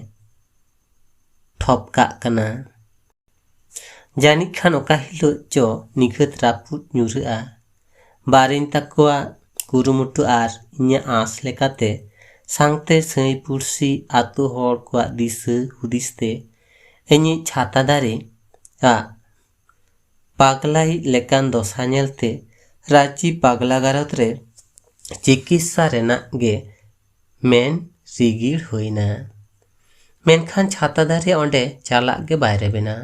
ᱛᱷᱚᱯ ᱠᱟᱜ ᱠᱟᱱᱟ᱾ ᱡᱟᱹᱱᱤᱡ ᱠᱷᱟᱱ ᱚᱠᱟ ᱦᱤᱞᱳᱜ ᱪᱚ ᱱᱤᱜᱷᱟᱹᱛ ᱨᱟᱹᱯᱩᱫ ᱧᱩᱨᱦᱟᱹᱜᱼᱟ᱾ ᱵᱟᱨᱮᱧ ᱛᱟᱠᱚᱣᱟᱜ ᱠᱩᱨᱩᱢᱩᱴᱩ ᱟᱨ ᱤᱧᱟᱹᱜ ᱟᱸᱥ ᱞᱮᱠᱟᱛᱮ, ᱥᱟᱶᱛᱮ ᱥᱟᱹᱭ ᱯᱩᱲᱥᱤ ᱟᱛᱳ ᱦᱚᱲ ᱠᱚᱣᱟᱜ ᱫᱤᱥᱟᱹ ᱦᱩᱫᱤᱥ ᱛᱮ, ᱤᱧᱤᱡ ᱪᱷᱟᱛᱟ ᱫᱟᱨᱮ ᱟᱜ ᱯᱟᱜᱽᱞᱟᱭᱤᱡ ᱞᱮᱠᱟᱱ ᱫᱚᱥᱟ ᱧᱮᱞᱛᱮ ᱨᱟᱸᱪᱤ ᱯᱟᱜᱽᱞᱟ ᱜᱟᱨᱚᱫᱽ ᱨᱮ ᱪᱤᱠᱤᱛᱥᱟ ᱨᱮᱱᱟᱜ ᱜᱮ ᱢᱮᱱ ᱨᱤᱜᱤᱲ ᱦᱩᱭᱱᱟ᱾ ᱢᱮᱱᱠᱷᱟᱱ ᱪᱷᱟᱛᱟ ᱫᱟᱨᱮ ᱚᱸᱰᱮ ᱪᱟᱞᱟᱜ ᱜᱮ ᱵᱟᱭ ᱨᱮᱵᱮᱱᱟ᱾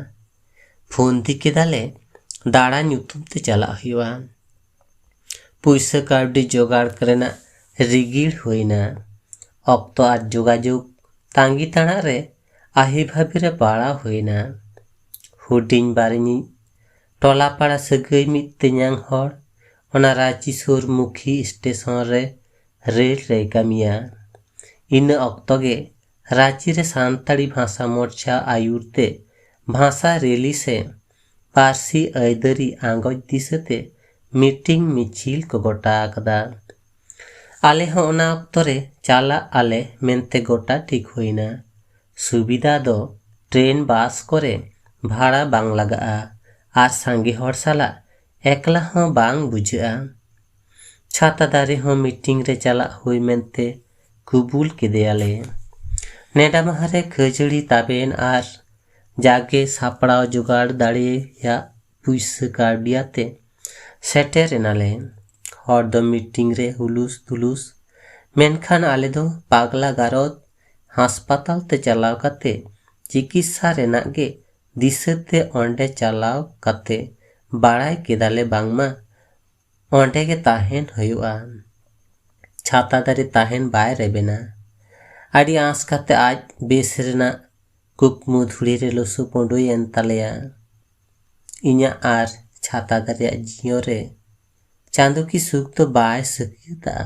ᱯᱷᱳᱱ ᱫᱤ ᱠᱮᱫᱟᱞᱮ, ᱫᱟᱬᱟ ᱧᱩᱛᱩᱢ ᱛᱮ ᱪᱟᱞᱟᱜ ᱦᱩᱭᱩᱜᱼᱟ᱾ ᱯᱩᱭᱥᱟᱹ ᱠᱟᱹᱣᱰᱤ ᱡᱚᱜᱟᱲ ᱨᱮᱱᱟᱜ ᱨᱤᱜᱤᱲ ᱦᱩᱭᱱᱟ᱾ ᱚᱠᱛᱚ ᱟᱨ ᱡᱳᱜᱟᱡᱳᱜᱽ ᱛᱟᱺᱜᱤ ᱛᱟᱬᱟᱜ ᱨᱮ ᱟᱹᱦᱤ ᱵᱷᱟᱹᱵᱤ ᱨᱮ ᱯᱟᱲᱟᱣ ᱦᱩᱭᱱᱟ᱾ ᱦᱩᱰᱤᱧ ᱵᱟᱨᱮᱧᱤᱡ ᱴᱚᱞᱟ ᱯᱟᱲᱟ ᱥᱟᱹᱜᱟᱹᱭ ᱢᱤᱫ ᱛᱮᱧᱟᱝ ᱦᱚᱲ ᱚᱱᱟ ᱨᱟᱸᱪᱤ ᱥᱩᱨ ᱢᱩᱠᱷᱤ ᱥᱴᱮᱥᱚᱱ ᱨᱮ ᱨᱮᱞ ᱨᱮᱭ ᱠᱟᱹᱢᱤᱭᱟ᱾ ᱤᱱᱟᱹ ᱚᱠᱛᱚ ᱜᱮ ᱨᱟᱸᱪᱤ ᱨᱮ ᱥᱟᱱᱛᱟᱲᱤ ᱵᱷᱟᱥᱟ ᱢᱳᱨᱪᱟ ᱟᱹᱭᱩᱨ ᱛᱮ ᱵᱷᱟᱥᱟ ᱨᱮᱞᱤ ᱥᱮ ᱯᱟᱹᱨᱥᱤ ᱟᱹᱭᱫᱟᱹᱨᱤ ᱟᱸᱜᱚᱪ ᱫᱤᱥᱟᱹᱛᱮ ᱢᱤᱴᱤᱝ ᱢᱤᱪᱷᱤᱞ ᱠᱚ ᱜᱚᱴᱟ ᱟᱠᱟᱫᱟ᱾ ᱟᱞᱮ ᱦᱚᱸ ᱚᱱᱟ ᱚᱠᱛᱚ ᱨᱮ ᱪᱟᱞᱟᱜ ᱟᱞᱮ ᱢᱮᱱᱛᱮ ᱜᱚᱴᱟ ᱴᱷᱤᱠ ᱦᱩᱭᱱᱟ᱾ ᱥᱩᱵᱤᱫᱷᱟ ᱫᱚ ᱴᱨᱮᱱ ᱵᱟᱥ ᱠᱚᱨᱮ ᱵᱷᱟᱲᱟ ᱵᱟᱝ ᱞᱟᱜᱟᱜᱼᱟ ᱟᱨ ᱥᱟᱸᱜᱮ ᱦᱚᱲ ᱥᱟᱞᱟᱜ ᱮᱠᱞᱟ ᱦᱚᱸ ᱵᱟᱝ ᱵᱩᱡᱷᱟᱹᱜᱼᱟ᱾ ᱪᱷᱟᱛᱟ ᱫᱟᱨᱮ ᱦᱚᱸ ᱢᱤᱴᱤᱝ ᱨᱮ ᱪᱟᱞᱟᱜ ᱦᱩᱭ ᱢᱮᱱᱛᱮ ᱠᱩᱵᱩᱞ ᱠᱮᱫᱮᱭᱟᱞᱮ᱾ ᱱᱮᱰᱟ ᱢᱟᱦᱟ ᱨᱮ ᱠᱷᱟᱹᱡᱟᱹᱲᱤ ᱛᱟᱵᱮᱱ ᱟᱨ ᱡᱟᱜᱮ ᱥᱟᱯᱲᱟᱣ ᱡᱚᱜᱟᱲ ᱫᱟᱲᱮᱭᱟᱜ ᱯᱩᱭᱥᱟᱹ ᱠᱟᱹᱣᱰᱤ ᱟᱛᱮ ᱥᱮᱴᱮᱨ ᱮᱱᱟᱞᱮ᱾ ᱦᱚᱲ ᱫᱚ ᱢᱤᱴᱤᱝ ᱨᱮ ᱦᱩᱞᱩᱥ ᱛᱩᱞᱩᱥ, ᱢᱮᱱᱠᱷᱟᱱ ᱟᱞᱮ ᱫᱚ ᱯᱟᱜᱽᱞᱟ ᱜᱟᱨᱚᱫ ᱦᱟᱥᱯᱟᱛᱟᱞ ᱛᱮ ᱪᱟᱞᱟᱣ ᱠᱟᱛᱮ ᱪᱤᱠᱤᱛᱥᱟ ᱨᱮᱱᱟᱜ ᱜᱮ ᱫᱤᱥᱟᱹᱛᱮ ᱚᱸᱰᱮ ᱪᱟᱞᱟᱣ ᱠᱟᱛᱮ ᱵᱟᱲᱟᱭ ᱠᱮᱫᱟᱞᱮ ᱵᱟᱝᱢᱟ ᱚᱸᱰᱮ ᱜᱮ ᱛᱟᱦᱮᱱ ᱦᱩᱭᱩᱜᱼᱟ᱾ ᱪᱷᱟᱛᱟ ᱫᱟᱨᱮ ᱛᱟᱦᱮᱱ ᱵᱟᱭ ᱨᱮᱵᱮᱱᱟ᱾ ᱟᱹᱰᱤ ᱟᱸᱥ ᱠᱟᱛᱮ ᱟᱡ ᱵᱮᱥ ᱨᱮᱱᱟᱜ ᱠᱩᱠᱢᱩ ᱫᱷᱩᱲᱤ ᱨᱮ ᱞᱚᱥᱚ ᱯᱩᱸᱰᱩᱭᱮᱱ ᱛᱟᱞᱮᱭᱟ᱾ ᱤᱧᱟᱹᱜ ᱟᱨ ᱪᱷᱟᱛᱟ ᱫᱟᱨᱮᱭᱟᱜ ᱡᱤᱭᱚᱱ ᱨᱮ ᱪᱟᱸᱫᱚ ᱠᱤ ᱥᱩᱠ ᱫᱚ ᱵᱟᱭ ᱥᱟᱹᱠᱷᱭᱟᱹᱛᱟᱜᱼᱟ?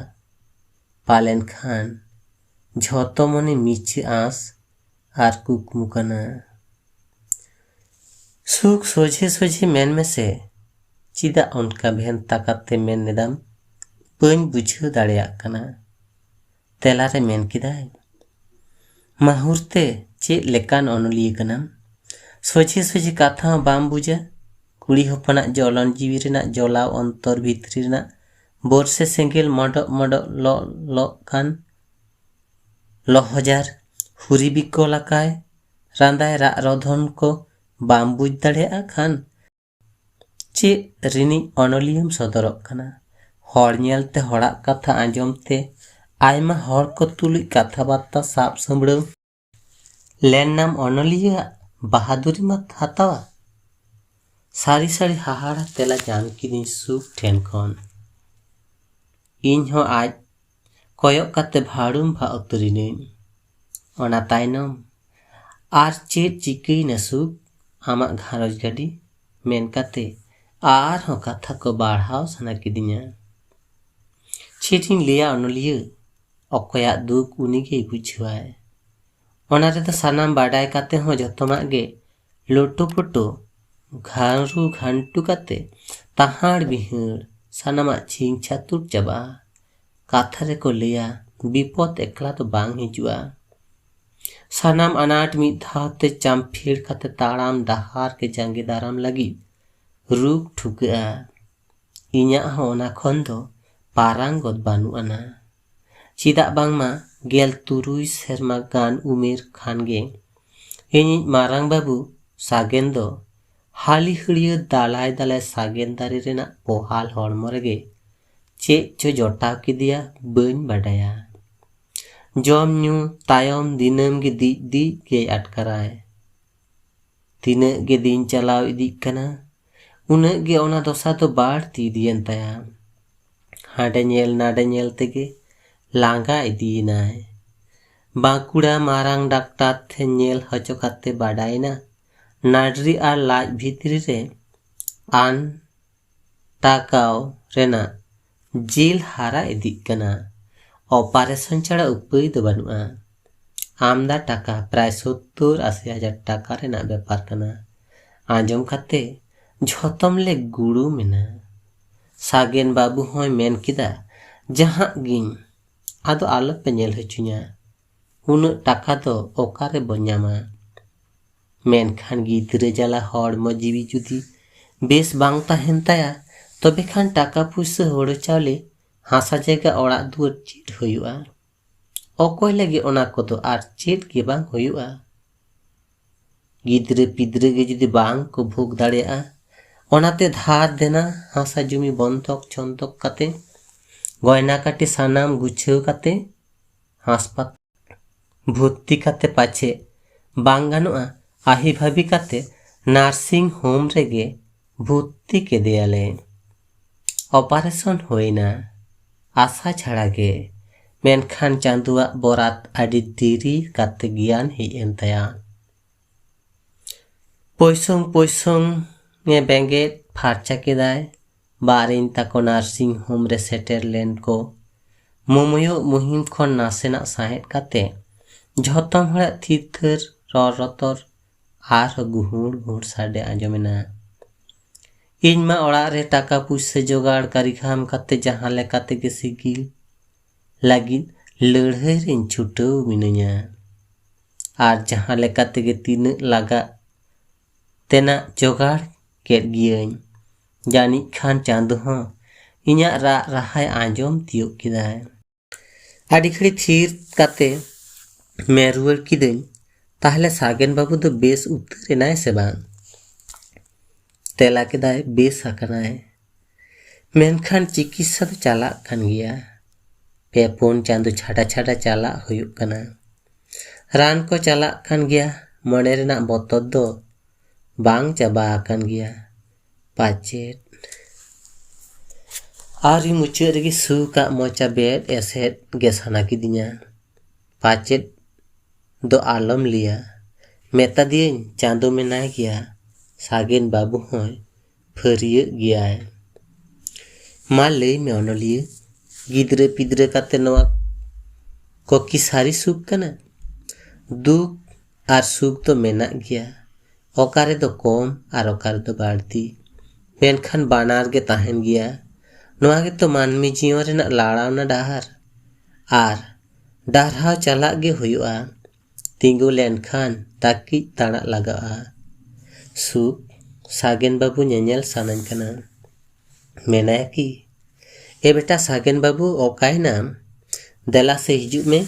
ᱯᱟᱞᱮᱱ ᱠᱷᱟᱱ ᱡᱷᱚᱛᱚ ᱢᱚᱱᱮ ᱢᱤᱪᱷᱟᱹ ᱟᱸᱥ ᱟᱨ ᱠᱩᱠᱢᱩ ᱠᱟᱱᱟ᱾ ᱥᱩᱠ ᱥᱚᱡᱷᱮ ᱥᱚᱡᱷᱮ ᱢᱮᱱ ᱢᱮᱥᱮ, ᱪᱮᱫᱟᱜ ᱚᱱᱠᱟ ᱵᱷᱮᱱᱛᱟ ᱠᱟᱛᱮ ᱢᱮᱱ ᱮᱫᱟᱢ? ᱵᱟᱹᱧ ᱵᱩᱡᱷᱟᱹᱣ ᱫᱟᱲᱮᱭᱟᱜ ᱠᱟᱱᱟ᱾ ᱛᱮᱞᱟᱨᱮ ᱢᱮᱱ ᱠᱮᱫᱟᱭ, ᱢᱟᱦᱩᱨ ᱛᱮ ᱪᱮᱫ ᱞᱮᱠᱟᱱ ᱚᱱᱚᱞᱤᱭᱟᱹ ᱠᱟᱱᱟᱢ? ᱥᱚᱡᱷᱮ ᱥᱚᱡᱷᱮ ᱠᱟᱛᱷᱟ ᱦᱚᱸ ᱵᱟᱢ ᱵᱩᱡᱟ᱾ ᱠᱩᱲᱤ ᱦᱚᱯᱚᱱᱟᱜ ᱡᱚᱞᱚᱱ ᱡᱤᱣᱤ ᱨᱮᱱᱟᱜ ᱡᱚᱞᱟᱣ ᱚᱱᱛᱚᱨ ᱵᱷᱤᱛᱨᱤ ᱨᱮᱱᱟᱜ ᱵᱚᱨᱥᱮ ᱥᱮᱸᱜᱮᱞ ᱢᱚᱰᱚᱜ ᱢᱚᱰᱚᱜ ᱞᱚᱜ ᱞᱚᱜ ᱠᱟᱱ ᱞᱚᱦᱚᱡᱟᱨ ᱦᱩᱨᱤ ᱵᱤᱠᱚᱞ ᱟᱠᱟᱭ ᱨᱟᱸᱫᱟᱭ ᱨᱟᱜ ᱨᱚᱫᱷᱚᱱ ᱠᱚ ᱵᱟᱢ ᱵᱩᱡᱽ ᱫᱟᱲᱮᱭᱟᱜᱼᱟ ᱠᱷᱟᱱ, ᱪᱮᱫ ᱨᱤᱱᱤᱡ ᱚᱱᱚᱞᱤᱭᱟᱹᱢ ᱥᱚᱫᱚᱨᱚᱜ ᱠᱟᱱᱟ? ᱦᱚᱲ ᱧᱮᱞᱛᱮ, ᱦᱚᱲᱟᱜ ᱠᱟᱛᱷᱟ ᱟᱸᱡᱚᱢ ᱛᱮ, ᱟᱭᱢᱟ ᱦᱚᱲ ᱠᱚ ᱛᱩᱞᱩᱡ ᱠᱟᱛᱷᱟ ᱵᱟᱨᱛᱟ ᱥᱟᱵ ᱥᱟᱹᱢᱵᱽᱲᱟᱹᱣ, ᱞᱮᱱᱱᱟᱢ ᱚᱱᱚᱞᱤᱭᱟᱹᱣᱟᱜ ᱵᱟᱦᱟᱫᱩᱨᱤᱢ ᱦᱟᱛᱟᱣᱟ? ᱥᱟᱹᱨᱤ ᱥᱟᱹᱨᱤ ᱦᱟᱦᱟᱲᱟ ᱛᱮᱞᱟ ᱧᱟᱢ ᱠᱤᱫᱤᱧ ᱥᱩᱠ ᱴᱷᱮᱱ ᱠᱷᱚᱱ᱾ ᱤᱧ ᱦᱚᱸ ᱟᱡ ᱠᱚᱭᱚᱜ ᱠᱟᱛᱮ ᱵᱷᱟᱹᱲᱩᱢ ᱵᱷᱟᱜ ᱩᱛᱟᱹᱨᱤᱱᱟᱹᱧ᱾ ᱚᱱᱟ ᱛᱟᱭᱱᱚᱢ, "ᱟᱨ ᱪᱮᱫ ᱪᱤᱠᱟᱹᱭᱮᱱᱟ ᱥᱩᱠ, ᱟᱢᱟᱜ ᱜᱷᱟᱨᱚᱸᱡᱽ ᱜᱟᱹᱰᱤ?" ᱢᱮᱱ ᱠᱟᱛᱮ ᱟᱨᱦᱚᱸ ᱠᱟᱛᱷᱟ ᱠᱚ ᱵᱟᱲᱦᱟᱣ ᱥᱟᱱᱟ ᱠᱤᱫᱤᱧᱟ᱾ ᱪᱮᱫ ᱤᱧ ᱞᱟᱹᱭᱟ ᱚᱱᱚᱞᱤᱭᱟᱹ, ᱚᱠᱚᱭᱟᱜ ᱫᱩᱠ ᱩᱱᱤ ᱜᱮᱭ ᱵᱩᱡᱷᱟᱹᱣᱟᱭ᱾ ᱚᱱᱟ ᱨᱮᱫᱚ ᱥᱟᱱᱟᱢ ᱵᱟᱰᱟᱭ ᱠᱟᱛᱮ ᱦᱚᱸ ᱡᱚᱛᱚᱢᱟᱜ ᱜᱮ ᱞᱳᱴᱳ ᱯᱳᱴᱳ, ᱜᱷᱟᱸᱨᱩ ᱜᱷᱟᱱᱴᱩ ᱠᱟᱛᱮ ᱛᱟᱦᱟᱸᱲ ᱵᱤᱦᱟᱹᱲ ᱥᱟᱱᱟᱢᱟᱜ ᱪᱷᱤᱝ ᱪᱷᱟᱹᱛᱩᱨ ᱪᱟᱵᱟᱜᱼᱟ᱾ ᱠᱟᱛᱷᱟ ᱨᱮᱠᱚ ᱞᱟᱹᱭᱟ, ᱵᱤᱯᱚᱫ ᱮᱠᱞᱟ ᱫᱚ ᱵᱟᱝ ᱦᱤᱡᱩᱜᱼᱟ᱾ ᱥᱟᱱᱟᱢ ᱟᱱᱟᱴ ᱢᱤᱫ ᱫᱷᱟᱣ ᱛᱮ ᱪᱟᱢᱯᱷᱤᱲ ᱠᱟᱛᱮ ᱛᱟᱲᱟᱢ ᱰᱟᱦᱟᱨ ᱜᱮ ᱡᱟᱸᱜᱮ ᱫᱟᱨᱟᱢ ᱞᱟᱹᱜᱤᱫ ᱨᱩᱠ ᱴᱷᱩᱠᱟᱹᱜᱼᱟ᱾ ᱤᱧᱟᱹᱜ ᱦᱚᱸ ᱚᱱᱟ ᱠᱷᱚᱱ ᱫᱚ ᱯᱟᱨᱟᱝ ᱜᱚᱫ ᱵᱟᱹᱱᱩᱜ ᱟᱱᱟ᱾ ᱪᱮᱫᱟᱜ ᱵᱟᱝᱢᱟ ᱜᱮᱞ ᱛᱩᱨᱩᱭ ᱥᱮᱨᱢᱟ ᱜᱟᱱ ᱩᱢᱮᱨ ᱠᱷᱟᱱ ᱜᱮ ᱤᱧᱤᱡ ᱢᱟᱨᱟᱝ ᱵᱟᱹᱵᱩ ᱥᱟᱜᱮᱱ ᱫᱚ ᱦᱟᱹᱞᱤ ᱦᱟᱹᱲᱭᱟᱹ ᱫᱟᱞᱟᱭ ᱫᱟᱞᱟᱭ ᱥᱟᱜᱮᱱ ᱫᱟᱨᱮ ᱨᱮᱱᱟᱜ ᱯᱚᱦᱟᱞ ᱦᱚᱲᱢᱚ ᱨᱮᱜᱮ ᱪᱮᱫ ᱪᱚ ᱡᱚᱴᱟᱣ ᱠᱮᱫᱮᱭᱟ, ᱵᱟᱹᱧ ᱵᱟᱰᱟᱭᱟ᱾ ᱡᱚᱢ ᱧᱩ ᱛᱟᱭᱚᱢ ᱫᱤᱱᱟᱹᱢ ᱜᱮ ᱫᱤᱡ ᱫᱤᱡ ᱜᱮᱭ ᱟᱴᱠᱟᱨᱟᱭ᱾ ᱛᱤᱱᱟᱹᱜ ᱜᱮ ᱫᱤᱱ ᱪᱟᱞᱟᱣ ᱤᱫᱤᱜ ᱠᱟᱱᱟ, ᱩᱱᱟᱹᱜ ᱜᱮ ᱚᱱᱟ ᱫᱚᱥᱟ ᱫᱚ ᱵᱟᱹᱲᱛᱤ ᱤᱫᱤᱭᱮᱱ ᱛᱟᱭᱟ᱾ ᱦᱟᱸᱰᱮ ᱧᱮᱞ ᱱᱟᱰᱮ ᱧᱮᱞ ᱛᱮᱜᱮ ᱞᱟᱸᱜᱟ ᱤᱫᱤᱭᱮᱱᱟᱭ᱾ ᱵᱟᱸᱠᱩᱲᱟ ᱢᱟᱨᱟᱝ ᱰᱟᱠᱛᱟᱨ ᱴᱷᱮᱱ ᱧᱮᱞ ᱦᱚᱪᱚ ᱠᱟᱛᱮ ᱵᱟᱰᱟᱭᱮᱱᱟ, ᱱᱟᱰᱨᱤ ᱟᱨ ᱞᱟᱡ ᱵᱷᱤᱛᱨᱤ ᱨᱮ ᱟᱱ ᱴᱟᱠᱟᱣ ᱨᱮᱱᱟᱜ ᱡᱤᱞ ᱦᱟᱨᱟ ᱤᱫᱤᱜ ᱠᱟᱱᱟ᱾ ᱚᱯᱟᱨᱮᱥᱚᱱ ᱪᱷᱟᱲᱟ ᱩᱯᱟᱹᱭ ᱫᱚ ᱵᱟᱹᱱᱩᱜᱼᱟ᱾ ᱟᱢᱫᱟ ᱴᱟᱠᱟ, ᱯᱨᱟᱭ ᱥᱚᱛᱛᱚᱨ ᱟᱥᱤ ᱦᱟᱡᱟᱨ ᱴᱟᱠᱟ ᱨᱮᱱᱟᱜ ᱵᱮᱯᱟᱨ ᱠᱟᱱᱟ᱾ ᱟᱸᱡᱚᱢ ᱠᱟᱛᱮ ᱡᱷᱚᱛᱚᱢ ᱞᱮ ᱜᱩᱲᱩᱢ ᱮᱱᱟ᱾ ᱥᱟᱜᱮᱱ ᱵᱟᱹᱵᱩ ᱦᱚᱸᱭ ᱢᱮᱱ ᱠᱮᱫᱟ, ᱡᱟᱦᱟᱸᱜ ᱜᱤᱧ, ᱟᱫᱚ ᱟᱞᱚᱯᱮ ᱧᱮᱞ ᱦᱚᱪᱚᱧᱟ᱾ ᱩᱱᱟᱹᱜ ᱴᱟᱠᱟ ᱫᱚ ᱚᱠᱟ ᱨᱮᱵᱚ ᱧᱟᱢᱟ? ᱢᱮᱱᱠᱷᱟᱱ ᱜᱤᱫᱽᱨᱟᱹ ᱡᱟᱞᱟ ᱦᱚᱲᱢᱚ ᱡᱤᱣᱤ ᱡᱩᱫᱤ ᱵᱮᱥ ᱵᱟᱝ ᱛᱟᱦᱮᱱ ᱛᱟᱭᱟ, ᱛᱚᱵᱮ ᱠᱷᱟᱱ ᱴᱟᱠᱟ ᱯᱩᱭᱥᱟᱹ, ᱦᱳᱲᱳ ᱪᱟᱣᱞᱮ, ᱦᱟᱥᱟ ᱡᱟᱭᱜᱟ, ᱚᱲᱟᱜ ᱫᱩᱣᱟᱹᱨ ᱪᱮᱫ ᱦᱩᱭᱩᱜᱼᱟ? ᱚᱠᱚᱭ ᱞᱟᱹᱜᱤᱫ ᱚᱱᱟ ᱠᱚᱫᱚ ᱟᱨ ᱪᱮᱫ ᱜᱮ ᱵᱟᱝ ᱦᱩᱭᱩᱜᱼᱟ᱾ ᱜᱤᱫᱽᱨᱟᱹ ᱯᱤᱫᱽᱨᱟᱹ ᱜᱮ ᱡᱩᱫᱤ ᱵᱟᱝ ᱠᱚ ᱵᱷᱳᱜᱽ ᱫᱟᱲᱮᱭᱟᱜᱼᱟ, ᱚᱱᱟᱛᱮ ᱫᱷᱟᱨ ᱫᱮᱱᱟ ᱦᱟᱥᱟ ᱡᱩᱢᱤ ᱵᱚᱱᱫᱷᱚᱠ ᱪᱷᱚᱱᱫᱚᱠ ᱠᱟᱛᱮ, ᱜᱚᱭᱱᱟ ᱠᱟᱹᱴᱤ ᱥᱟᱱᱟᱢ ᱜᱩᱪᱷᱟᱹᱣ ᱠᱟᱛᱮ, ᱦᱟᱥᱯᱟᱛᱟᱞ ᱵᱷᱚᱨᱛᱤ ᱠᱟᱛᱮ ᱯᱟᱪᱷᱮ ᱵᱟᱝ ᱜᱟᱱᱚᱜᱼᱟ, ᱟᱹᱦᱤ ᱵᱷᱟᱹᱵᱤ ᱠᱟᱛᱮ ᱱᱟᱨᱥᱤᱝ ᱦᱳᱢ ᱨᱮᱜᱮ ᱵᱷᱚᱨᱛᱤ ᱠᱮᱫᱮᱭᱟᱞᱮ᱾ ᱚᱯᱟᱨᱮᱥᱚᱱ ᱦᱩᱭᱱᱟ ᱟᱥᱟ ᱪᱷᱟᱲᱟ ᱜᱮ, ᱢᱮᱱᱠᱷᱟᱱ ᱪᱟᱸᱫᱳᱣᱟᱜ ᱵᱚᱨᱟᱛ ᱟᱹᱰᱤ ᱫᱮᱨᱤ ᱠᱟᱛᱮ ᱜᱮᱭᱟᱱ ᱦᱮᱡ ᱮᱱ ᱛᱟᱭᱟ᱾ ᱯᱚᱭᱥᱚᱝ ᱯᱚᱭᱥᱚᱝ ᱮ ᱵᱮᱸᱜᱮᱫ ᱯᱷᱟᱨᱪᱟ ᱠᱮᱫᱟᱭ᱾ ᱵᱟᱨᱤᱧ ᱛᱟᱠᱚ ᱱᱟᱨᱥᱤᱝ ᱦᱳᱢ ᱨᱮ ᱥᱮᱴᱮᱨ ᱞᱮᱱ ᱠᱚ᱾ ᱢᱳᱢᱳᱭᱚᱜ ᱢᱩᱦᱤᱢ ᱠᱷᱚᱱ ᱱᱟᱥᱮᱱᱟᱜ ᱥᱟᱦᱮᱫ ᱠᱟᱛᱮ ᱡᱷᱚᱛᱚᱢ ᱦᱚᱲᱟᱜ ᱛᱷᱤᱨ ᱛᱷᱟᱹᱨ ᱨᱚᱲ ᱨᱚᱛᱚᱨ ᱟᱨᱦᱚᱸ ᱜᱩᱦᱩᱲ ᱜᱩᱦᱩᱲ ᱥᱟᱰᱮ ᱟᱸᱡᱚᱢᱮᱱᱟ᱾ ᱤᱧ ᱢᱟ ᱚᱲᱟᱜ ᱨᱮ ᱴᱟᱠᱟ ᱯᱩᱭᱥᱟᱹ ᱡᱚᱜᱟᱲ ᱠᱟᱹᱨᱤᱠᱷᱟᱢ ᱠᱟᱛᱮ ᱡᱟᱦᱟᱸ ᱞᱮᱠᱟ ᱛᱮᱜᱮ ᱥᱤᱜᱤᱞ ᱞᱟᱹᱜᱤᱫ ᱞᱟᱹᱲᱦᱟᱹᱭ ᱨᱮᱧ ᱪᱷᱩᱴᱟᱹᱣ ᱢᱤᱱᱟᱹᱧᱟ᱾ ᱟᱨ ᱡᱟᱦᱟᱸ ᱞᱮᱠᱟ ᱛᱮᱜᱮ ᱛᱤᱱᱟᱹᱜ ᱞᱟᱜᱟᱜ ᱛᱮᱱᱟᱜ ᱡᱚᱜᱟᱲ ᱠᱮᱫ ᱜᱤᱭᱟᱹᱧ᱾ ᱡᱟᱹᱱᱤᱡ ᱠᱷᱟᱱ ᱪᱟᱸᱫᱚ ᱦᱚᱸ ᱤᱧᱟᱹᱜ ᱨᱟᱜ ᱨᱟᱦᱟᱭ ᱟᱸᱡᱚᱢ ᱛᱤᱭᱳᱜ ᱠᱮᱫᱟᱭ᱾ ᱟᱹᱰᱤ ᱜᱷᱟᱹᱲᱤ ᱛᱷᱤᱨ ᱠᱟᱛᱮ ᱢᱮᱱ ᱨᱩᱣᱟᱹᱲ ᱠᱤᱫᱟᱹᱧ, "ᱛᱟᱦᱞᱮ ᱥᱟᱜᱮᱱ ᱵᱟᱹᱵᱩ ᱫᱚ ᱵᱮᱥ ᱩᱛᱟᱹᱨ ᱮᱱᱟᱭ ᱥᱮ ᱵᱟᱝ?" ᱛᱮᱞᱟ ᱠᱮᱫᱟᱭ, "ᱵᱮᱥ ᱟᱠᱟᱱᱟᱭ, ᱢᱮᱱᱠᱷᱟᱱ ᱪᱤᱠᱤᱛᱥᱟ ᱫᱚ ᱪᱟᱞᱟᱜ ᱠᱟᱱ ᱜᱮᱭᱟ᱾ ᱯᱮ ᱯᱩᱱ ᱪᱟᱸᱫᱚ ᱪᱷᱟᱰᱟ ᱪᱷᱟᱰᱟ ᱪᱟᱞᱟᱜ ᱦᱩᱭᱩᱜ ᱠᱟᱱᱟ᱾ ᱨᱟᱱ ᱠᱚ ᱪᱟᱞᱟᱜ ᱠᱟᱱ ᱜᱮᱭᱟ, ᱢᱚᱱᱮ ᱨᱮᱱᱟᱜ ᱵᱚᱛᱚᱨ ᱫᱚ ᱵᱟᱝ ᱪᱟᱵᱟ ᱟᱠᱟᱱ ᱜᱮᱭᱟ ᱯᱟᱪᱮᱫ?" ᱟᱹᱣᱨᱤ ᱢᱩᱪᱟᱹᱫ ᱨᱮᱜᱮ ᱥᱩᱠᱟᱜ ᱢᱚᱪᱟ ᱵᱮᱫ ᱮᱥᱮᱫ ᱜᱮ ᱥᱟᱱᱟ ᱠᱤᱫᱤᱧᱟ᱾ ᱯᱟᱪᱮᱫ ᱫᱚ ᱟᱞᱚᱢ ᱞᱟᱹᱭᱟ, ᱢᱮᱛᱟ ᱫᱤᱭᱟᱹᱧ ᱪᱟᱸᱫᱚ ᱢᱮᱱᱟᱭ ᱜᱮᱭᱟ, ᱥᱟᱜᱮᱱ ᱵᱟᱹᱵᱩ ᱦᱚᱸᱭ ᱯᱷᱟᱹᱨᱭᱟᱹᱜ ᱜᱮᱭᱟᱭ᱾ ᱢᱟ ᱞᱟᱹᱭ ᱢᱮ ᱚᱱᱚᱞᱤᱭᱟᱹ, ᱜᱤᱫᱽᱨᱟᱹ ᱯᱤᱫᱽᱨᱟᱹ ᱠᱟᱛᱮ ᱱᱚᱣᱟ ᱠᱚ ᱠᱤ ᱥᱟᱹᱨᱤ ᱥᱩᱠ ᱠᱟᱱᱟ? ᱫᱩᱠ ᱟᱨ ᱥᱩᱠ ᱫᱚ ᱢᱮᱱᱟᱜ ᱜᱮᱭᱟ, ᱚᱠᱟ ᱨᱮᱫᱚ ᱠᱚᱢ ᱟᱨ ᱚᱠᱟ ᱨᱮᱫᱚ ᱵᱟᱹᱲᱛᱤ, ᱢᱮᱱᱠᱷᱟᱱ ᱵᱟᱱᱟᱨ ᱜᱮ ᱛᱟᱦᱮᱱ ᱜᱮᱭᱟ᱾ ᱱᱚᱣᱟ ᱜᱮᱛᱚ ᱢᱟᱹᱱᱢᱤ ᱡᱤᱭᱚᱱ ᱨᱮᱱᱟᱜ ᱞᱟᱲᱟᱣᱱᱟ ᱰᱟᱦᱟᱨ᱾ ᱟᱨ ᱰᱟᱨᱦᱟᱣ ᱪᱟᱞᱟᱜ ᱜᱮ ᱦᱩᱭᱩᱜᱼᱟ᱾ ᱛᱤᱸᱜᱩ ᱞᱮᱱᱠᱷᱟᱱ ᱛᱟᱹᱠᱤᱡ ᱛᱟᱲᱟᱜ ᱞᱟᱜᱟᱜᱼᱟ᱾ ᱥᱩᱠ, ᱥᱟᱜᱮᱱ ᱵᱟᱹᱵᱩ ᱧᱮᱧᱮᱞ ᱥᱟᱱᱟᱧ ᱠᱟᱱᱟ᱾ ᱢᱮᱱᱟᱭᱟ ᱠᱤ? ᱮ ᱵᱮᱴᱟ ᱥᱟᱜᱮᱱ ᱵᱟᱹᱵᱩ, ᱚᱠᱟᱭᱮᱱᱟᱢ? ᱫᱮᱞᱟ ᱥᱮ ᱦᱤᱡᱩᱜ ᱢᱮ᱾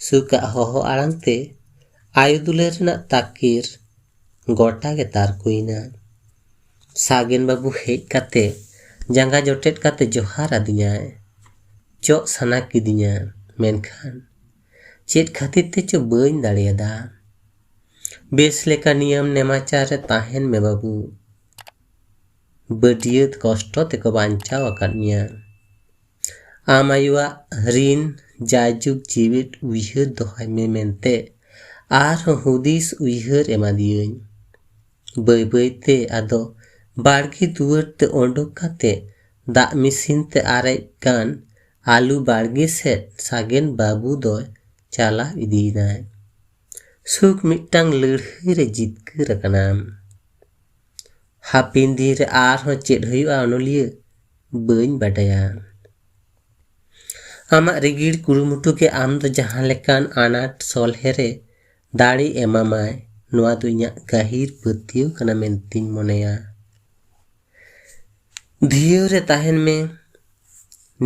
ᱥᱩᱠᱟᱜ ᱦᱚᱦᱚ ᱟᱲᱟᱝ ᱛᱮ ᱟᱭᱳ ᱫᱩᱞᱟᱹᱲ ᱨᱮᱱᱟᱜ ᱛᱟᱹᱠᱤᱨ ᱜᱚᱴᱟ ᱜᱮ ᱛᱟᱨᱠᱚᱭᱮᱱᱟ᱾ ᱥᱟᱜᱮᱱ ᱵᱟᱹᱵᱩ ᱦᱮᱡ ᱠᱟᱛᱮ ᱡᱟᱸᱜᱟ ᱡᱚᱴᱮᱫ ᱠᱟᱛᱮ ᱡᱚᱦᱟᱨ ᱟᱹᱫᱤᱧᱟᱭ᱾ ᱪᱚᱜ ᱥᱟᱱᱟ ᱠᱤᱫᱤᱧᱟ, ᱢᱮᱱᱠᱷᱟᱱ ᱪᱮᱫ ᱠᱷᱟᱹᱛᱤᱨ ᱛᱮᱪᱚ ᱵᱟᱹᱧ ᱫᱟᱲᱮᱭᱟᱫᱟ᱾ ᱵᱮᱥ ᱞᱮᱠᱟ ᱱᱤᱭᱚᱢ ᱱᱮᱢᱟᱪᱟᱨ ᱨᱮ ᱛᱟᱦᱮᱱ ᱢᱮ ᱵᱟᱹᱵᱩ᱾ ᱵᱟᱹᱰᱭᱟᱹᱛ ᱠᱚᱥᱴᱚ ᱛᱮᱠᱚ ᱵᱟᱧᱪᱟᱣ ᱟᱠᱟᱫ ᱢᱮᱭᱟ᱾ ᱟᱢ ᱟᱭᱳᱣᱟᱜ ᱨᱤᱱ ᱡᱟᱭᱡᱩᱜᱽ ᱡᱤᱣᱤᱫ ᱩᱭᱦᱟᱹᱨ ᱫᱚᱦᱚᱭ ᱢᱮ ᱢᱮᱱᱛᱮ ᱟᱨᱦᱚᱸ ᱦᱩᱫᱤᱥ ᱩᱭᱦᱟᱹᱨ ᱮᱢᱟᱫᱤᱭᱟᱹᱧ᱾ ᱵᱟᱹᱭ ᱵᱟᱹᱭ ᱛᱮ ᱟᱫᱚ ᱵᱟᱲᱜᱮ ᱫᱩᱣᱟᱹᱨ ᱛᱮ ᱚᱰᱚᱠ ᱠᱟᱛᱮ ᱫᱟᱜ ᱢᱮᱥᱤᱱ ᱛᱮ ᱟᱨᱮᱡ ᱠᱟᱱ ᱟᱹᱞᱩ ᱵᱟᱲᱜᱮ ᱥᱮᱫ ᱥᱟᱜᱮᱱ ᱵᱟᱹᱵᱩ ᱫᱚᱭ ᱪᱟᱞᱟᱣ ᱤᱫᱤᱭᱮᱱᱟᱭ᱾ ᱥᱩᱠ ᱢᱤᱫᱴᱟᱝ ᱞᱟᱹᱲᱦᱟᱹᱭ ᱨᱮ ᱡᱤᱛᱠᱟᱹᱨ ᱟᱠᱟᱱᱟᱢ᱾ ᱦᱟᱯᱮᱱ ᱫᱤᱱ ᱨᱮ ᱟᱨᱦᱚᱸ ᱪᱮᱫ ᱦᱩᱭᱩᱜᱼᱟ ᱚᱱᱚᱞᱤᱭᱟᱹ, ᱵᱟᱹᱧ ᱵᱟᱰᱟᱭᱟ᱾ ᱟᱢᱟᱜ ᱨᱤᱜᱤᱲ ᱠᱩᱨᱩᱢᱩᱴᱩ ᱜᱮ ᱟᱢ ᱫᱚ ᱡᱟᱦᱟᱸ ᱞᱮᱠᱟᱱ ᱟᱱᱟᱴ ᱥᱚᱞᱦᱮ ᱨᱮ ᱫᱟᱲᱮ ᱮᱢᱟᱢᱟᱭ, ᱱᱚᱣᱟ ᱫᱚ ᱤᱧᱟᱹᱜ ᱜᱟᱹᱦᱤᱨ ᱯᱟᱹᱛᱭᱟᱹᱣ ᱠᱟᱱᱟ ᱢᱮᱱᱛᱤᱧ ᱢᱚᱱᱮᱭᱟ᱾ ᱫᱷᱤᱭᱟᱹᱣ ᱨᱮ ᱛᱟᱦᱮᱱ ᱢᱮ,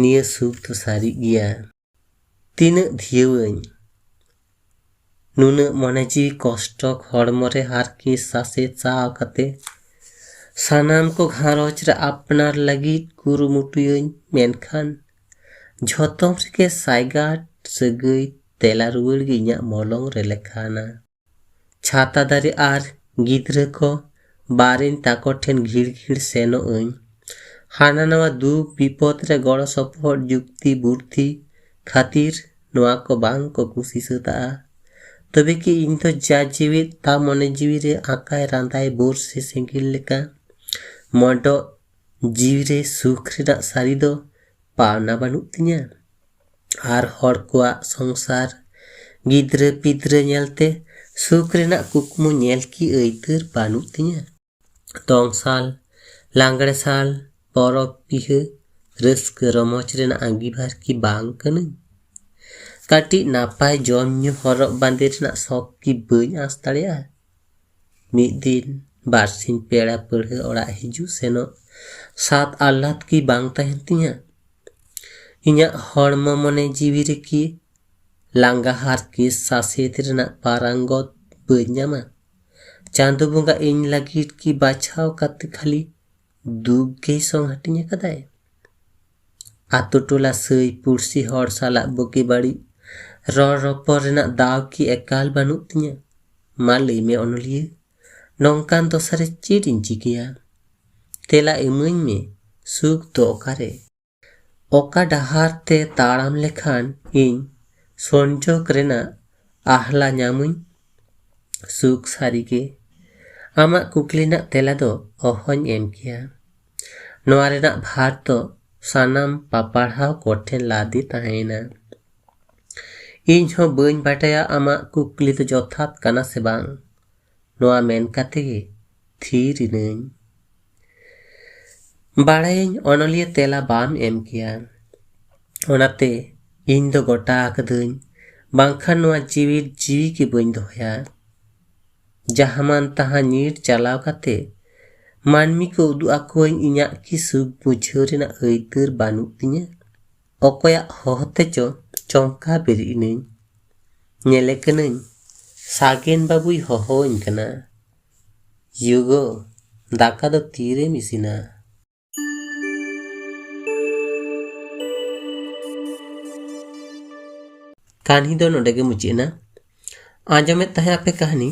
ᱱᱤᱭᱟᱹ ᱥᱩᱠ ᱫᱚ ᱥᱟᱹᱨᱤᱜ ᱜᱮᱭᱟ᱾ ᱛᱤᱱᱟᱹᱜ ᱫᱷᱤᱭᱟᱹᱣᱟᱹᱧ? ᱱᱩᱱᱟᱹᱜ ᱢᱚᱱᱮ ᱡᱤᱣᱤ ᱠᱚᱥᱴᱚ ᱦᱚᱲᱢᱚ ᱨᱮ ᱦᱟᱨᱠᱮᱛ ᱥᱟᱥᱮᱛ ᱥᱟᱦᱟᱣ ᱠᱟᱛᱮ ᱥᱟᱱᱟᱢ ᱠᱚ ᱜᱷᱟᱨᱚᱸᱡᱽ ᱨᱮ ᱟᱯᱱᱟᱨ ᱞᱟᱹᱜᱤᱫ ᱠᱩᱨᱩᱢᱩᱴᱩᱭᱟᱹᱧ, ᱢᱮᱱᱠᱷᱟᱱ ᱡᱷᱚᱛᱚᱢ ᱨᱮᱜᱮ ᱥᱟᱭᱜᱟᱴ ᱥᱟᱹᱜᱟᱹᱭ ᱛᱮᱞᱟ ᱨᱩᱣᱟᱹᱲ ᱜᱮ ᱤᱧᱟᱹᱜ ᱢᱚᱞᱚᱝ ᱨᱮ ᱞᱮᱠᱷᱟᱱᱟ᱾ ᱪᱷᱟᱛᱟ ᱫᱟᱨᱮ ᱟᱨ ᱜᱤᱫᱽᱨᱟᱹ ᱠᱚ ᱵᱟᱨᱮᱧ ᱛᱟᱠᱚ ᱴᱷᱮᱱ ᱜᱷᱤᱲ ᱜᱷᱤᱲ ᱥᱮᱱᱚᱜ ᱟᱹᱧ᱾ ᱦᱟᱱᱟ ᱱᱟᱣᱟ ᱫᱩᱠ ᱵᱤᱯᱚᱫ ᱨᱮ ᱜᱚᱲᱚ ᱥᱚᱯᱚᱦᱚᱫ ᱡᱩᱠᱛᱤ ᱵᱩᱨᱫᱷᱤ ᱠᱷᱟᱹᱛᱤᱨ ᱱᱚᱣᱟ ᱠᱚ ᱵᱟᱝ ᱠᱚ ᱠᱩᱥᱤ ᱥᱟᱹᱛᱟᱜᱼᱟ᱾ ᱛᱚᱵᱮ ᱠᱤ ᱤᱧ ᱫᱚ ᱡᱟ ᱡᱤᱣᱤᱫ ᱛᱟ ᱢᱚᱱᱮ ᱡᱤᱣᱤ ᱨᱮ ᱟᱸᱠᱟᱭ ᱨᱟᱸᱫᱟᱭ ᱵᱳᱨ ᱥᱮ ᱥᱮᱸᱜᱮᱞ ᱞᱮᱠᱟ ᱢᱚᱰᱚᱜ ᱡᱤᱣᱤ ᱨᱮ ᱥᱩᱠ ᱨᱮᱱᱟᱜ ᱥᱟᱹᱨᱤ ᱫᱚ ᱯᱟᱣᱱᱟ ᱵᱟᱹᱱᱩᱜ ᱛᱤᱧᱟᱹ? ᱟᱨ ᱦᱚᱲ ᱠᱚᱣᱟᱜ ᱥᱚᱝᱥᱟᱨ, ᱜᱤᱫᱽᱨᱟᱹ ᱯᱤᱫᱽᱨᱟᱹ ᱧᱮᱞᱛᱮ ᱥᱩᱠ ᱨᱮᱱᱟᱜ ᱠᱩᱠᱢᱩ ᱧᱮᱞ ᱠᱤ ᱟᱹᱭᱫᱟᱹᱨ ᱵᱟᱹᱱᱩᱜ ᱛᱤᱧᱟᱹ? ᱫᱚᱝ ᱥᱟᱞ, ᱞᱟᱜᱽᱲᱮ ᱥᱟᱞ, ᱯᱚᱨᱚᱵᱽ ᱯᱤᱦᱟᱹ, ᱨᱟᱹᱥᱠᱟᱹ ᱨᱚᱢᱚᱡᱽ ᱨᱮᱱᱟᱜ ᱟᱺᱜᱤᱵᱷᱟᱨ ᱠᱤ ᱵᱟᱝ ᱠᱟᱹᱱᱟᱹᱧ? ᱠᱟᱹᱴᱤᱡ ᱱᱟᱯᱟᱭ ᱡᱚᱢ ᱧᱩ ᱦᱚᱨᱚᱜ ᱵᱟᱸᱫᱮ ᱨᱮᱱᱟᱜ ᱥᱚᱠ ᱠᱤ ᱵᱟᱹᱧ ᱟᱸᱥ ᱫᱟᱲᱮᱭᱟᱜᱼᱟ? ᱢᱤᱫ ᱫᱤᱱ ᱵᱟᱨᱥᱤᱧ ᱯᱮᱲᱟ ᱯᱟᱹᱲᱦᱟᱹ ᱚᱲᱟᱜ ᱦᱤᱡᱩᱜ ᱥᱮᱱᱚᱜ ᱥᱟᱫ ᱟᱦᱞᱟᱫ ᱠᱤ ᱵᱟᱝ ᱛᱟᱦᱮᱱ ᱛᱤᱧᱟ? ᱤᱧᱟᱹᱜ ᱦᱚᱲᱢᱚ ᱢᱚᱱᱮ ᱡᱤᱣᱤ ᱨᱮᱠᱤ ᱞᱟᱸᱜᱟ ᱦᱟᱨᱠᱮᱛ ᱥᱟᱥᱮᱛ ᱨᱮᱱᱟᱜ ᱯᱟᱨᱟᱝᱜᱚᱛ ᱵᱟᱹᱧ ᱧᱟᱢᱟ? ᱪᱟᱸᱫᱚ ᱵᱚᱸᱜᱟ ᱤᱧ ᱞᱟᱹᱜᱤᱫ ᱠᱤ ᱵᱟᱪᱷᱟᱣ ᱠᱟᱛᱮ ᱠᱷᱟᱹᱞᱤ ᱫᱩᱠ ᱜᱮᱭ ᱥᱚᱝ ᱦᱟᱹᱴᱤᱧ ᱟᱠᱟᱫᱟᱭ? ᱟᱛᱳ ᱴᱚᱞᱟ ᱥᱟᱹᱭ ᱯᱩᱲᱥᱤ ᱦᱚᱲ ᱥᱟᱞᱟᱜ ᱵᱩᱜᱤ ᱵᱟᱹᱲᱤᱡ ᱨᱚᱲ ᱨᱚᱯᱚᱲ ᱨᱮᱱᱟᱜ ᱫᱟᱣ ᱠᱤ ᱮᱠᱟᱞ ᱵᱟᱹᱱᱩᱜ ᱛᱤᱧᱟ? ᱢᱟ ᱞᱟᱹᱭ ᱢᱮ ᱚᱱᱚᱞᱤᱭᱟᱹ, ᱱᱚᱝᱠᱟᱱ ᱫᱚᱥᱟ ᱨᱮ ᱪᱮᱫ ᱤᱧ ᱪᱤᱠᱟᱹᱭᱟ? ᱛᱮᱞᱟ ᱤᱢᱟᱹᱧ ᱢᱮ, ᱥᱩᱠ ᱫᱚ ᱚᱠᱟᱨᱮ? ᱚᱠᱟ ᱰᱟᱦᱟᱨ ᱛᱮ ᱛᱟᱲᱟᱢ ᱞᱮᱠᱷᱟᱱ ᱤᱧ ᱥᱚᱱᱡᱳᱜᱽ ᱨᱮᱱᱟᱜ ᱟᱦᱞᱟ ᱧᱟᱢᱟᱹᱧ? ᱥᱩᱠ ᱥᱟᱹᱨᱤᱜᱮ, ᱟᱢᱟᱜ ᱠᱩᱠᱞᱤ ᱨᱮᱱᱟᱜ ᱛᱮᱞᱟ ᱫᱚ ᱚᱦᱚᱧ ᱮᱢ ᱠᱮᱭᱟ᱾ ᱱᱚᱣᱟ ᱨᱮᱱᱟᱜ ᱵᱷᱟᱨ ᱫᱚ ᱥᱟᱱᱟᱢ ᱯᱟᱯᱟᱲᱦᱟᱣ ᱠᱚᱴᱷᱮᱱ ᱞᱟᱫᱮ ᱛᱟᱦᱮᱸᱭᱮᱱᱟ᱾ ᱤᱧ ᱦᱚᱸ ᱵᱟᱹᱧ ᱵᱟᱰᱟᱭᱟ ᱟᱢᱟᱜ ᱠᱩᱠᱞᱤ ᱫᱚ ᱡᱚᱛᱷᱟᱛ ᱠᱟᱱᱟ ᱥᱮ ᱵᱟᱝ᱾ ᱱᱚᱣᱟ ᱢᱮᱱ ᱠᱟᱛᱮ ᱜᱮ ᱛᱷᱤᱨ ᱮᱱᱟᱹᱧ᱾ ᱵᱟᱲᱟᱭᱟᱹᱧ ᱚᱱᱚᱞᱤᱭᱟᱹ ᱛᱮᱞᱟ ᱵᱟᱢ ᱮᱢ ᱠᱮᱭᱟ, ᱚᱱᱟᱛᱮ ᱤᱧ ᱫᱚ ᱜᱚᱴᱟ ᱟᱠᱟᱫᱟᱹᱧ, ᱵᱟᱝᱠᱷᱟᱱ ᱱᱚᱣᱟ ᱡᱤᱣᱤ ᱡᱤᱣᱤ ᱜᱮ ᱵᱟᱹᱧ ᱫᱚᱦᱚᱭᱟ᱾ ᱡᱟᱦᱟᱸ ᱢᱟᱱ ᱛᱟᱦᱟᱸ ᱧᱤᱨ ᱪᱟᱞᱟᱣ ᱠᱟᱛᱮ ᱢᱟᱹᱱᱢᱤ ᱠᱚ ᱩᱫᱩᱜ ᱟᱠᱚᱣᱟᱹᱧ ᱤᱧᱟᱹᱜ ᱠᱤ ᱥᱩᱠ ᱵᱩᱡᱷᱟᱹᱣ ᱨᱮᱱᱟᱜ ᱟᱹᱭᱫᱟᱹᱨ ᱵᱟᱹᱱᱩᱜ ᱛᱤᱧᱟᱹ? ᱚᱠᱚᱭᱟᱜ ᱦᱚᱦᱚ ᱛᱮᱪᱚ ᱪᱚᱢᱠᱟ ᱵᱮᱨᱮᱫ ᱮᱱᱟᱹᱧ᱾ ᱧᱮᱞᱮ ᱠᱟᱹᱱᱟᱹᱧ ᱥᱟᱜᱮᱱ ᱵᱟᱹᱵᱩᱭ ᱦᱚᱦᱚᱣᱟᱹᱧ ᱠᱟᱱᱟ, "ᱭᱩᱜᱳ, ᱫᱟᱠᱟ ᱫᱚ ᱛᱤᱨᱮᱢ ᱤᱥᱤᱱᱟ?" ᱠᱟᱹᱦᱱᱤ ᱫᱚ ᱱᱚᱰᱮ ᱜᱮ ᱢᱩᱪᱟᱹᱫ ᱮᱱᱟ᱾ ᱟᱸᱡᱚᱢᱮᱫ ᱛᱟᱦᱮᱸ ᱟᱯᱮ ᱠᱟᱹᱦᱱᱤ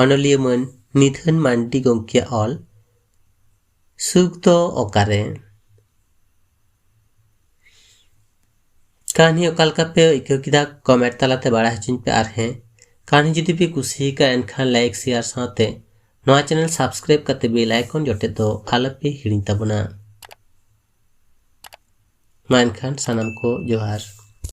ᱚᱱᱚᱞᱤᱭᱟᱹ ᱢᱟᱹᱱ ᱱᱤᱫᱷᱟᱹᱱ ᱢᱟᱱᱰᱤ ᱜᱚᱢᱠᱮᱭᱟᱜ ᱚᱞ ᱥᱩᱠ ᱫᱚ ᱚᱠᱟᱨᱮ? ᱠᱟᱹᱦᱱᱤ ᱚᱠᱟ ᱞᱮᱠᱟ ᱯᱮ ᱟᱹᱭᱠᱟᱹᱣ ᱠᱮᱫᱟ, ᱠᱚᱢᱮᱱᱴ ᱛᱟᱞᱟᱛᱮ ᱵᱟᱲᱟᱭ ᱦᱚᱪᱚᱧ ᱯᱮ᱾ ᱟᱨ ᱦᱮᱸ, ᱠᱟᱹᱦᱱᱤ ᱡᱩᱫᱤ ᱯᱮ ᱠᱩᱥᱤᱭᱟᱠᱟᱜᱼᱟ, ᱮᱱᱠᱷᱟᱱ ᱞᱟᱭᱤᱠ, ᱥᱮᱭᱟᱨ ᱥᱟᱶᱛᱮ ᱱᱚᱣᱟ ᱪᱮᱱᱮᱞ ᱥᱟᱵᱥᱠᱨᱟᱭᱤᱵ ᱠᱟᱛᱮ ᱵᱮᱞ ᱟᱭᱠᱚᱱ ᱡᱚᱴᱮᱫ ᱫᱚ ᱟᱞᱚᱯᱮ ᱦᱤᱲᱤᱧ ᱛᱟᱵᱚᱱᱟ᱾ ᱢᱟ ᱮᱱᱠᱷᱟᱱ ᱥᱟᱱᱟᱢ ᱠᱚ ᱡᱚᱦᱟᱨ᱾